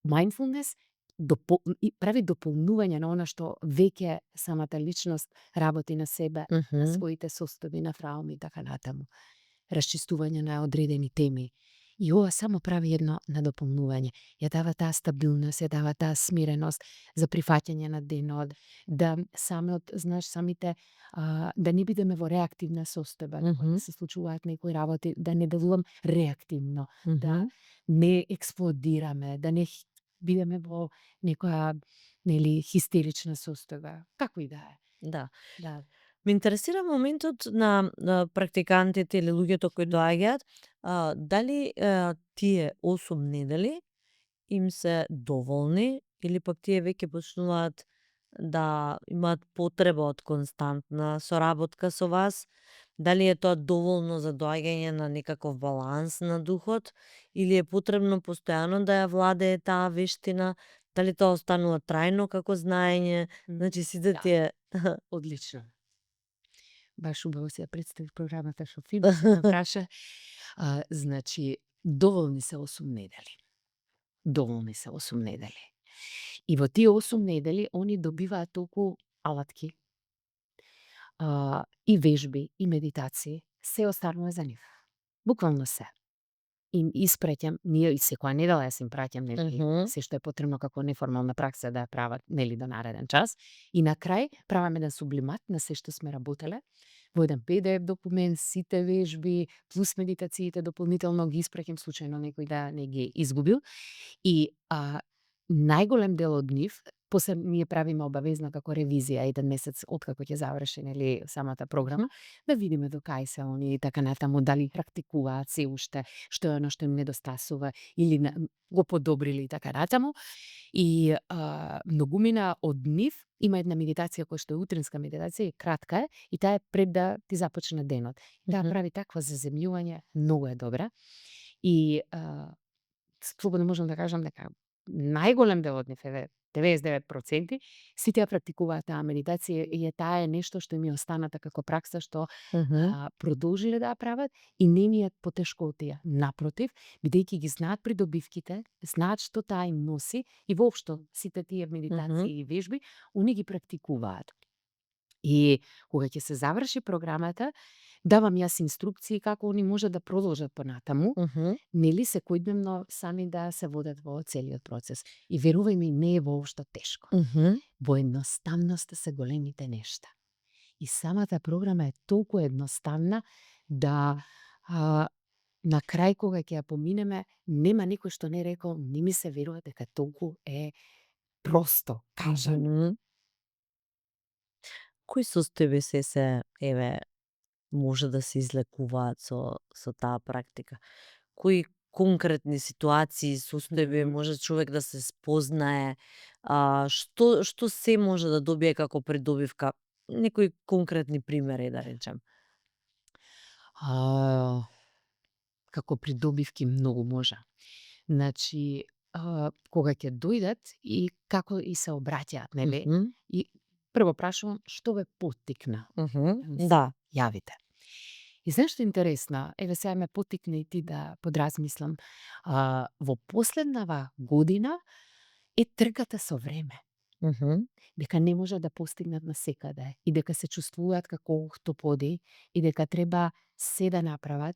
mindfulness прави дополнување на она што веќе самата личност работи на себе, на Мгм. своите состојби, на трауми и така натаму. Расчистување на одредени теми. И ова само прави едно надополнување. Ја дава таа стабилност, ја дава таа смиреност за прифаќање на денот, да самите да не бидеме во реактивна состојба, кога Мгм. се случуваат некои работи, да не делувам реактивно, да Мгм. не експлодираме, да не бидеме во некоја, нели, хистерична состојба, како и да е. Да. Да. Ме интересира моментот на практикантите или луѓето кои доаѓаат, дали тие 8 недели им се доволни или пак тие веќе почнуваат да имаат потреба од константна соработка со вас? Дали е тоа доволно за доаѓање на некаков баланс на духот или е потребно постојано да ја владее таа вештина? Дали тоа останува трајно како знаење? Значи сите Да. тие Одлично. Баш убаво си ја представи програмата што фин се ме праша. Значи, доволни се 8 недели. Доволни се 8 недели. И во тие 8 недели они добиваат толку алатки, и вежби, и медитации, се останува за нив. Буквално се. Им испраќам, ние и секоја недела јас им праќам, нели, Мгм. се што е потребно како неформална пракса да ја прават, нели, до нареден час. И на крај правам еден сублимат на се што сме работеле во еден PDF документ, сите вежби, плюс медитациите дополнително ги испраќам случајно некој да не ги изгубил. И најголем дел од нив, после ние правиме обавезно како ревизија еден месец откако ќе заврши, нели, самата програма, да видиме до кај се они и така натаму, дали практикуваат се уште, што е оно што им недостасува или го подобрили и така натаму. И многумина од нив има една медитација која што е утринска медитација, и кратка е, и таа е пред да ти започне денот. Таа Мгм. прави такво заземљување, многу е добра. И слободно можам да кажам дека најголем дел од нив, еве 99%, сите ја практикуваат таа медитација и таа е нешто што им е останата како пракса што Мгм. продолжиле да ја прават и не ни е потешко од тие. Напротив, бидејќи ги знаат придобивките, знаат што таа им носи и воопшто сите тие Мгм. медитации и вежби, они ги практикуваат. И кога ќе се заврши програмата, давам јас инструкции како они може да продолжат понатаму, Мгм. нели секојдневно сами да се водат во целиот процес. И верувај ми, не е воопшто тешко. Мгм. Во едноставноста се големите нешта. И самата програма е толку едноставна да на крај кога ќе ја поминеме, нема никој што не рекол, не ми се верува дека толку е просто кажано. Мгм. Кои состојби еве може да се излекуваат со таа практика? Кои конкретни ситуации, состојби Мгм. може човек да се спознае, што се може да добие како придобивка? Некои конкретни примери да речем. А, како придобивки многу може. Значи, кога ќе дојдат и како и се обраќаат, нели? Мгм. И прво прашувам што ве поттикна Мгм. да ми се Да. јавите. И знаеш што е интересно? Еве сега ме поттикна и ти да подразмислам. Во последнава година е трката со време. Мгм. Дека не може да постигнат насекаде и дека се чувствуваат како охтоподи и дека треба се да направат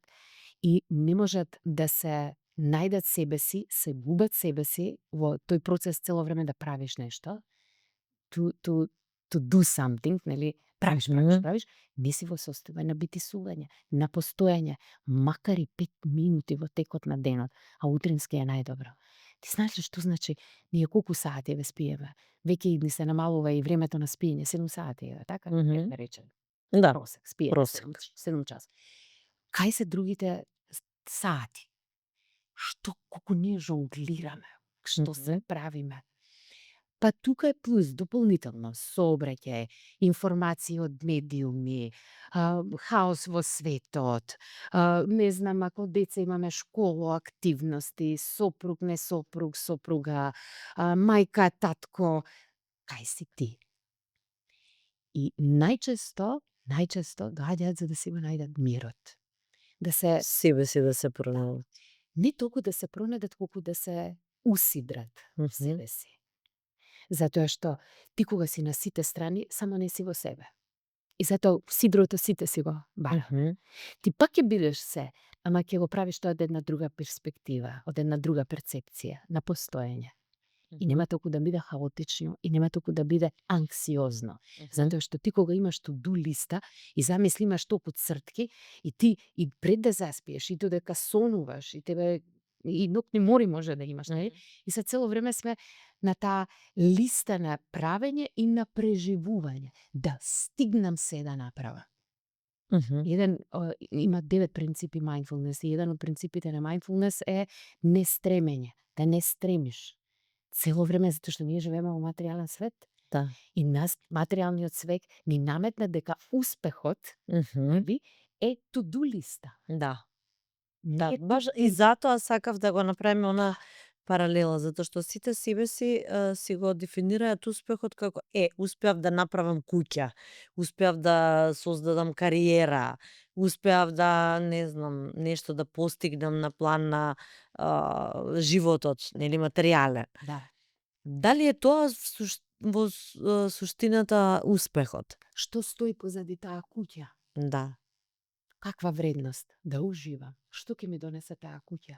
и не можат да се најдат себе си, се губат себе си во тој процес цело време да правиш нешто, to do something, нели, правиш, правиш, Мгм. правиш, не си во состојба на битисување, на постоење, макар и 5 минути во текот на денот, а утрински е најдобро. Ти знаеш ли што значи, ние колку сати ве спиеме? Веќе и ни се намалува и времето на спиење, 7 сати, така? Мгм. Да речем, Да, просек, спиеме 7, просек. 7 часа. Кај се другите сати? Што, колку ние жонглираме, што се Мгм. правиме? Па тука е плюс дополнително сообраќај, информации од медиуми, хаос во светот, не знам, ако деца имаме школо, активности, сопруг, не сопруг, сопруга, мајка, татко, кај си ти? И најчесто доаѓаат за да си го најдат мирот. Да се Себе си да се да, пронајдат. не толку да се пронајдат, колку да се усидрат во Мгм. себе си. Затоа што ти кога си на сите страни, само не си во себе. И затоа сидрото сите си го бараме. Мгм. Ти пак ќе бидеш се, ама ќе го правиш тоа од една друга перспектива, од една друга перцепција на постоење. И Мгм. нема толку да биде хаотично и нема толку да биде анксиозно. Мгм. Затоа што ти кога имаш to-do листа и замисли имаш толку цртки и ти и пред да заспиеш и додека сонуваш и тебе и ноќни мори може да имаш, нели? Мгм. И се цело време сме на таа листа на правење и на преживување. Да стигнам се да направам. Мгм. Има 9 принципи mindfulness и еден од принципите на mindfulness е нестремење, да не стремиш. Цело време, затоа што ние живееме во материјален свет Да. и нас материјалниот свет ни наметна дека успехот, Мгм. нели, е to-do листа. Да. Не Да, е баш и затоа сакав да го направиме она паралела, затоа што сите себе си го дефинираат успехот како успеав да направам куќа, успеав да создадам кариера, успеав да, не знам, нешто да постигнам на план на животот, нели, материјален. Да. Дали е тоа суштината успехот? Што стои позади таа куќа? Да, Каква вредност? Да уживам. Што ќе ми донесе таа куќа?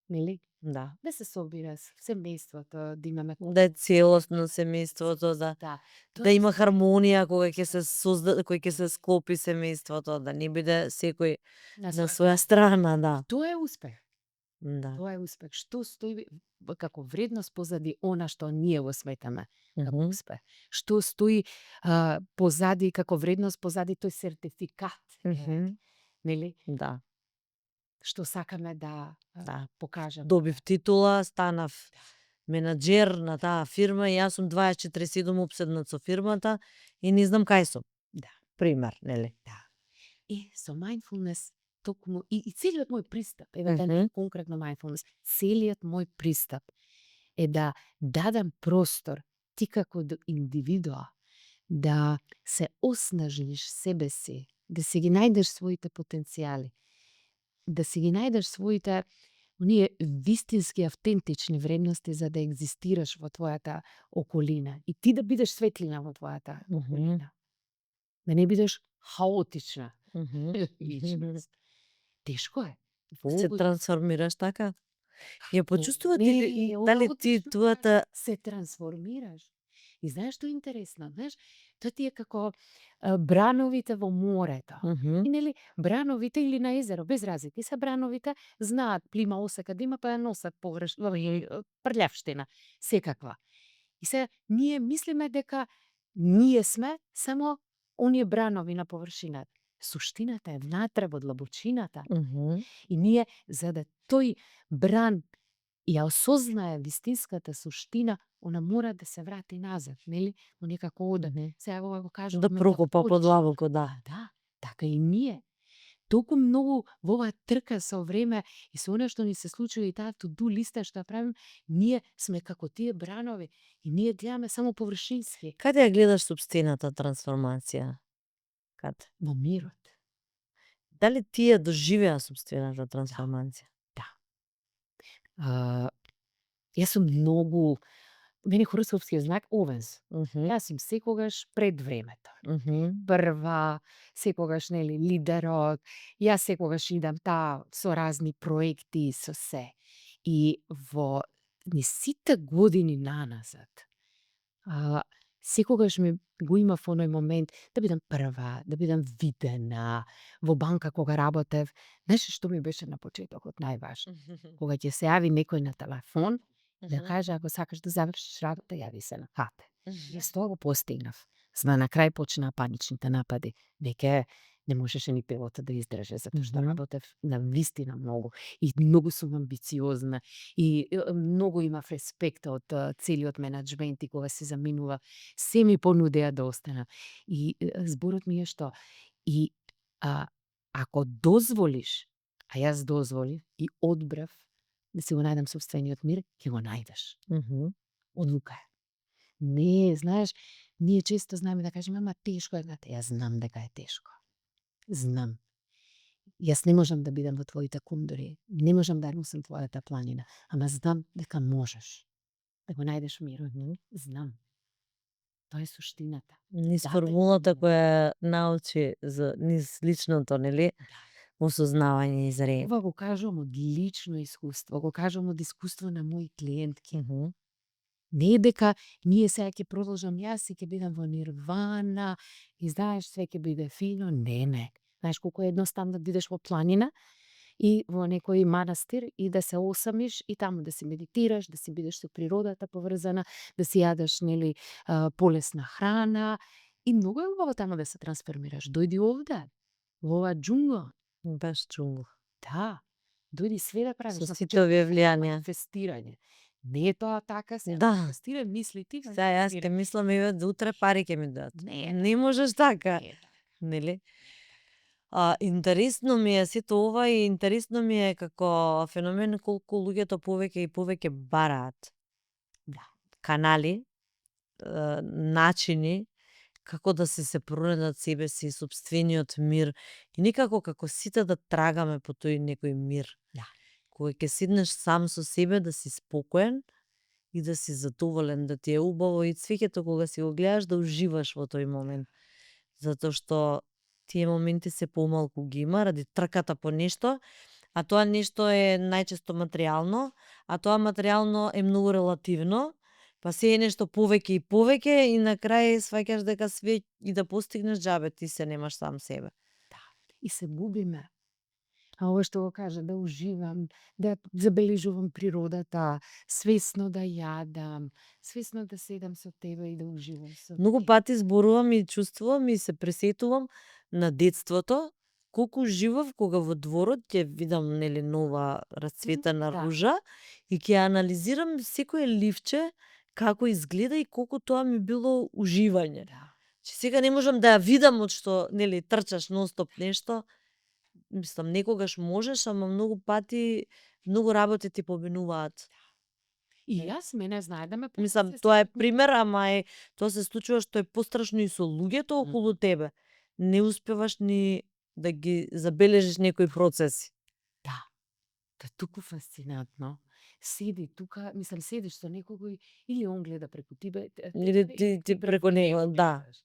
Нели? да. Да се собира семејството, да имаме Да е целосно семејството, семејството, да. да Тоа е има супер. хармонија кога ќе се кој ќе се склопи семејството, да не биде секој На на своја своја страна, да. Тоа е успех. Да. Тоа е успех. Што стои како вредност позади она што ние го сметаме како Мгм. успех? Што стои позади како вредност позади тој сертификат? Мгм. Нели? Да, Што сакаме да да. покажеме. Добив титула, станав менаџер на таа фирма и јас сум 24/7 опседнат со фирмата и не знам кај сум. Да, Пример, нели? да. И со mindfulness токму и целиот мој пристап, еве да Мгм. не конкретно mindfulness, целиот мој пристап е да дадам простор ти како индивидуа да се оснажиш себе си, да си ги најдеш своите потенцијали, да си ги најдеш своите оние вистински автентични вредности за да екзистираш во твојата околина и ти да бидеш светлина во твојата Мгм. околина. Да не бидеш хаотична Мгм. личност. Тешко е. Се Волго трансформираш така? Ја почувствувате не, ли дали ти оттично твојата се трансформираш. И знаеш што е интересно? Знаеш, тоа ти е како брановите во морето. Мгм. И нели, брановите или на езеро, без разлика, и се брановите знаат плима осека да има, па ја носат прљавштина, секаква. И се, ние мислиме дека ние сме само оние бранови на површината. Суштината е внатре во длабочината. Мгм. И ние, за да тој бран ја осознае вистинската суштина, она мора да се врати назад, нели? Но некако оде. Мгм. Сега ова го кажуваме Да прокопа почне. подлабоко, да. Да, така и ние. Толку многу во оваа трка со време и со она што ни се случува и таа to-do листа што ја правиме, ние сме како тие бранови и ние гледаме само површински Каде ја гледаш собствената трансформација? Каде? во мирот. Дали ти ја доживеа собствената трансформација? Да. А, јас сум многу мене хороскопскиот знак Овенс. Мгм. Јас сум секогаш пред времето. Мгм. Прва, секогаш нели лидерот, јас секогаш идам со разни проекти, со се. И во низ сите години наназад, секогаш ми го имав оној момент да бидам прва, да бидам видена. Во банка кога работев, знаеш што ми беше на почетокот најважно? Кога ќе се јави некој на телефон, да Мгм. каже ако сакаш да завршиш работа, јави се на кате. Мгм. Јас тоа го постигнав. За на крај почнаа паничните напади. Веќе не можеше ни пилота да издржи, затоа што Мгм. работев на вистина многу. И многу сум амбициозна. И многу имав респект од целиот менеджмент и кога се заминува, се ми понудеа да останам. И зборот ми е што? И ако дозволиш, а јас дозволив и одбрав да си го најдам собствениот мир, ќе го најдеш. Мгм. Одлука е. Не, знаеш, ние често знаеме да кажеме, ама тешко е, јас знам дека е тешко. Знам. Јас не можам да бидам во твоите кондори, не можам да носам твојата планина, ама знам дека можеш да го најдеш мирот. Знам. Тоа е суштината. Низ Да, формулата да. која научи низ личното, нели? Да. Осознавање и зрение. Ова го кажувам од лично искуство, го кажувам од искуство на мои клиентки. Мгм. Не е дека ние сега ќе продолжам јас и ќе бидам во нирвана и знаеш све ќе биде фино. Не, не. Знаеш колку е едноставно да идеш во планина и во некој манастир и да се осамиш и таму да си медитираш, да си бидеш со природата поврзана, да си јадеш нели полесна храна и многу е убаво таму да се трансформираш. Дојди овде, во оваа џунгла. Баш чунгла. Да, дојди све да правиш. Со На сите почеток овие само влијанија. манифестирање. Не е тоа така се. Да. Манифестирај мислите. Сега јас ќе мислам еве утре пари ќе ми дојдат. Не е Не можеш така, Не е така. нели? Интересно ми е сето ова и интересно ми е како феномен колку луѓето повеќе и повеќе бараат Да. канали, начини како да се пронајдат себе си, собствениот мир и никако како сите да трагаме по тој некој мир. Да. Кога ќе седнеш сам со себе да си спокоен и да си задоволен, да ти е убаво и цвеќето кога си го гледаш да уживаш во тој момент. Затоа што тие моменти се помалку ги има ради трката по нешто, а тоа нешто е најчесто материјално, а тоа материјално е многу релативно, па се е нешто повеќе и повеќе и на крај сваќаш дека све и да постигнеш џабе ти се немаш сам себе. Да. И се губиме. А ова што го кажа, да уживам, да забележувам природата, свесно да јадам, свесно да седам со тебе и да уживам со Многу тебе. пати зборувам и чувствувам и се пресетувам на детството, колку уживав кога во дворот ќе видам нели нова расцветена Да, ружа и ќе анализирам секое ливче како изгледа и колку тоа ми било уживање. да. Че сега не можам да ја видам од што нели трчаш нонстоп нешто. Мислам некогаш можеш, ама многу пати многу работи ти поминуваат. И Не. јас мене знае да ме Мислам, се тоа е сетам. пример, ама тоа се случува што е пострашно и со луѓето Мгм. околу тебе. Не успеваш ни да ги забележиш некои процеси. Да, тоа е туку фасцинантно. Седи тука, мислам, седиш со некој или он гледа преку тебе, Или или ти преко него, да. гледаш.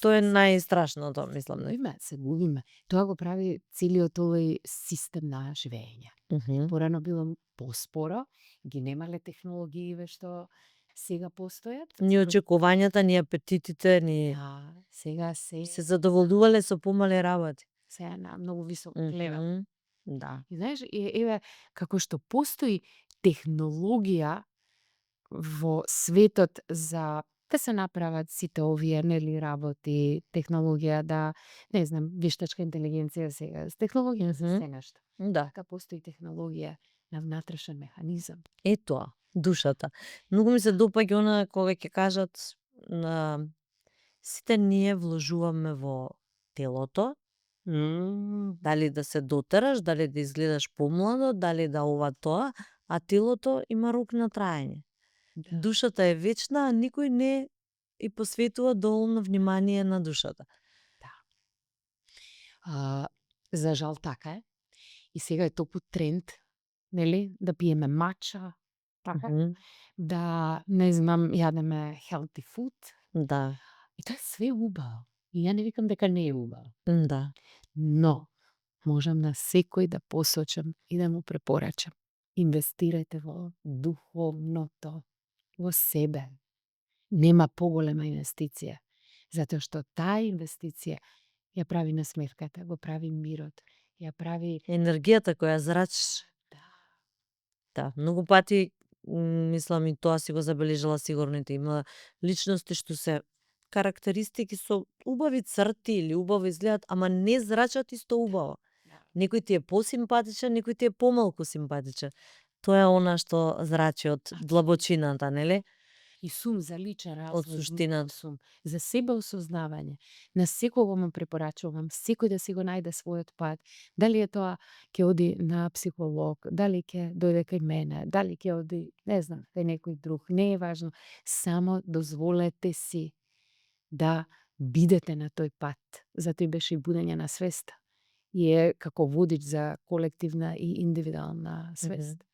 Тоа е Се најстрашното, мислам. се губиме. Тоа го прави целиот овој систем на живење. Мгм. Порано било поспоро, ги немале технологииве што сега постојат. Ни очекувањата, ни апетитите, ни Да, сега се задоволувале со помале работи. се е на многу висок левел. Мгм. Да. И знаеш, еве, како што постои технологија во светот за да се направат сите овие нели работи, технологија да, не знам, вештачка интелигенција сега, технологија за Мгм. се нешто. Да. Така постои технологија на внатрешен механизам. Е тоа, душата. Многу ми се допаѓа она кога ќе кажат на сите ние вложуваме во телото, дали да се дотераш, дали да изгледаш помладо, дали да ова тоа, а телото има рок на траење. Да. Душата е вечна, а никој не и посветува доволно внимание на душата. За жал така е. И сега е топу тренд, нели, да пиеме мача, така, Мгм. да, не знам, јадеме healthy food. Да, И тоа е све убаво. И ја не викам дека не е убаво. да. Но, можам на секој да посочам и да му препорачам. Инвестирајте во духовното, во себе. Нема поголема инвестиција. Затоа што таа инвестиција ја прави насмевката, го прави мирот, ја прави... Енергијата која зрачиш. Да. Да, многу пати мислам и тоа си го забележала сигурно и ти. Има личности што се карактеристики со убави црти или убаво изгледат, ама не зрачат исто убаво. Да. Некој ти е посимпатичен, некој ти е помалку симпатичен. Тоа е она што зрачи од длабочината, нели? И сум за личен Од развој, суштината. сум за себе осознавање. На секого му препорачувам, секој да си го најде својот пат. Дали е тоа ќе оди на психолог, дали ќе дојде кај мене, дали ќе оди, не знам, кај некој друг, не е важно. Само дозволете си да бидете на тој пат. Затоа и беше и будење на свеста. И е како водич за колективна и индивидуална свест.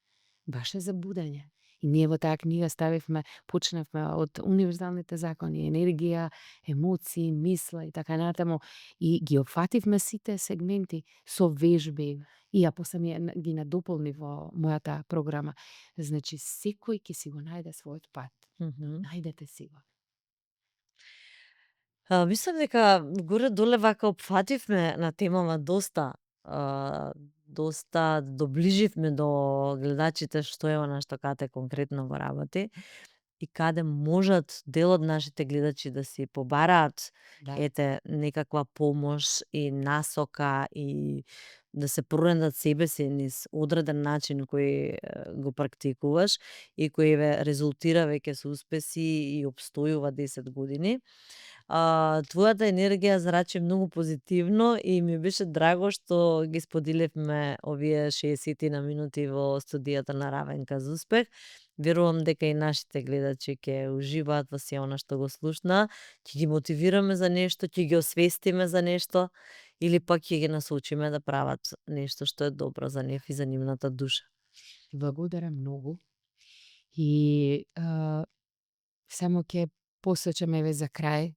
Баш е за будење. И ние во таа книга ставивме, почнавме од универзалните закони, енергија, емоции, мисла и така натаму. И ги опфативме сите сегменти со вежби. И ја после ги надополнив во мојата програма. Значи, секој ќе си го најде својот пат. Најдете си го. Мислам дека горе доле вака опфативме на темава доста, доста доближивме до гледачите што е она што кате конкретно го работи и каде можат дел од нашите гледачи да си побараат Да. ете некаква помош и насока и да се пронајдат себе си низ одреден начин кој го практикуваш и кој ве резултира веќе со успеси и обстојува 10 години. Твојата енергија зрачи многу позитивно и ми беше драго што ги споделивме овие 60 на минути во студијата на Равенка за успех. Верувам дека и нашите гледачи ќе уживаат во се она што го слушна, ќе ги мотивираме за нешто, ќе ги освестиме за нешто или пак ќе ги насочиме да прават нешто што е добро за нив и за нивната душа. Благодарам многу. И само ќе посочам еве за крај,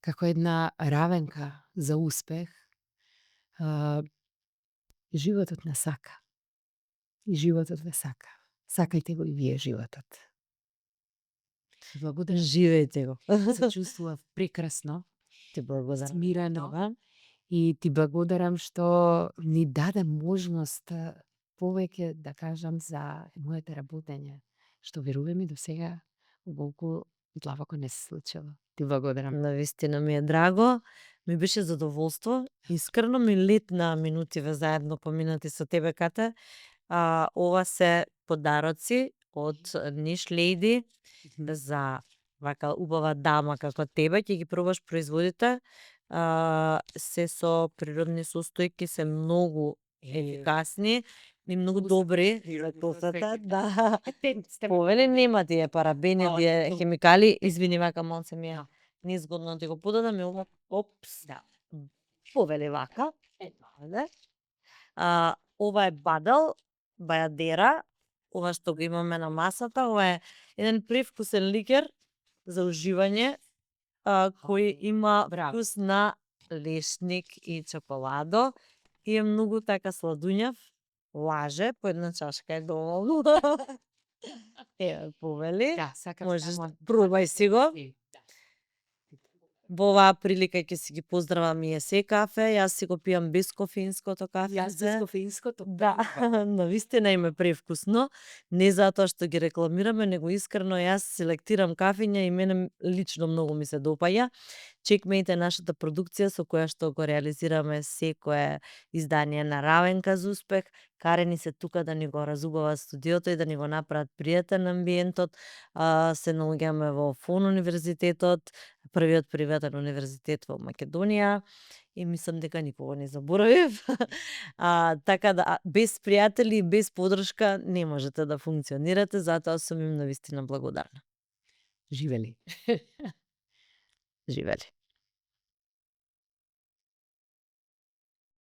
како една равенка за успех, а, животот не сака. И животот ве сака. Сакајте го и вие животот. Благодарам. Живејте го. Се чувствував прекрасно, Ти благодарам. смирено и ти благодарам што ни даде можност повеќе да кажам за моето работење, што верувам и до сега волку длабоко не се случило. Ти благодарам. Навистина ми е драго, ми беше задоволство. Искрено ми летна минутиве заедно поминати со тебе, Кате. Ова се подароци од Ниш Лејди за вака убава дама како тебе. Ќе ги пробаш производите. Се со природни состојки, се многу ефикасни и многу добри за косата. Да. Повели нема тие парабени, тие хемикали. Извини, вака малце ми е незгодно да ти го подадам и ова, опс, да. Повели вака. Ајде. Ова е бадал, бајадера, ова што го имаме на масата, ова е еден превкусен ликер за уживање, кој има вкус на лешник и чоколадо и е многу така сладуњав. Лаже, по една чашка е доволно. Еве, повели. Да, сакам Можеш, само пробај си го. Да. Во оваа прилика ќе си ги поздравам и Есе кафе, јас си го пијам без кофеинското кафе. Јас без кофеинското. Да, навистина им е превкусно. Не затоа што ги рекламираме, него искрено јас селектирам кафења и мене лично многу ми се допаѓа. Чекмејте нашата продукција со која што го реализираме секое издание на Равенка за успех. Карени се тука да ни го разубава студиото и да ни го направат пријатен амбиентот. Се наоѓаме во ФОН универзитетот, првиот приватен универзитет во Македонија. И мислам дека никого не заборавив. Така да, без пријатели и без подршка не можете да функционирате, затоа сум им навистина благодарна. Живели. Живели.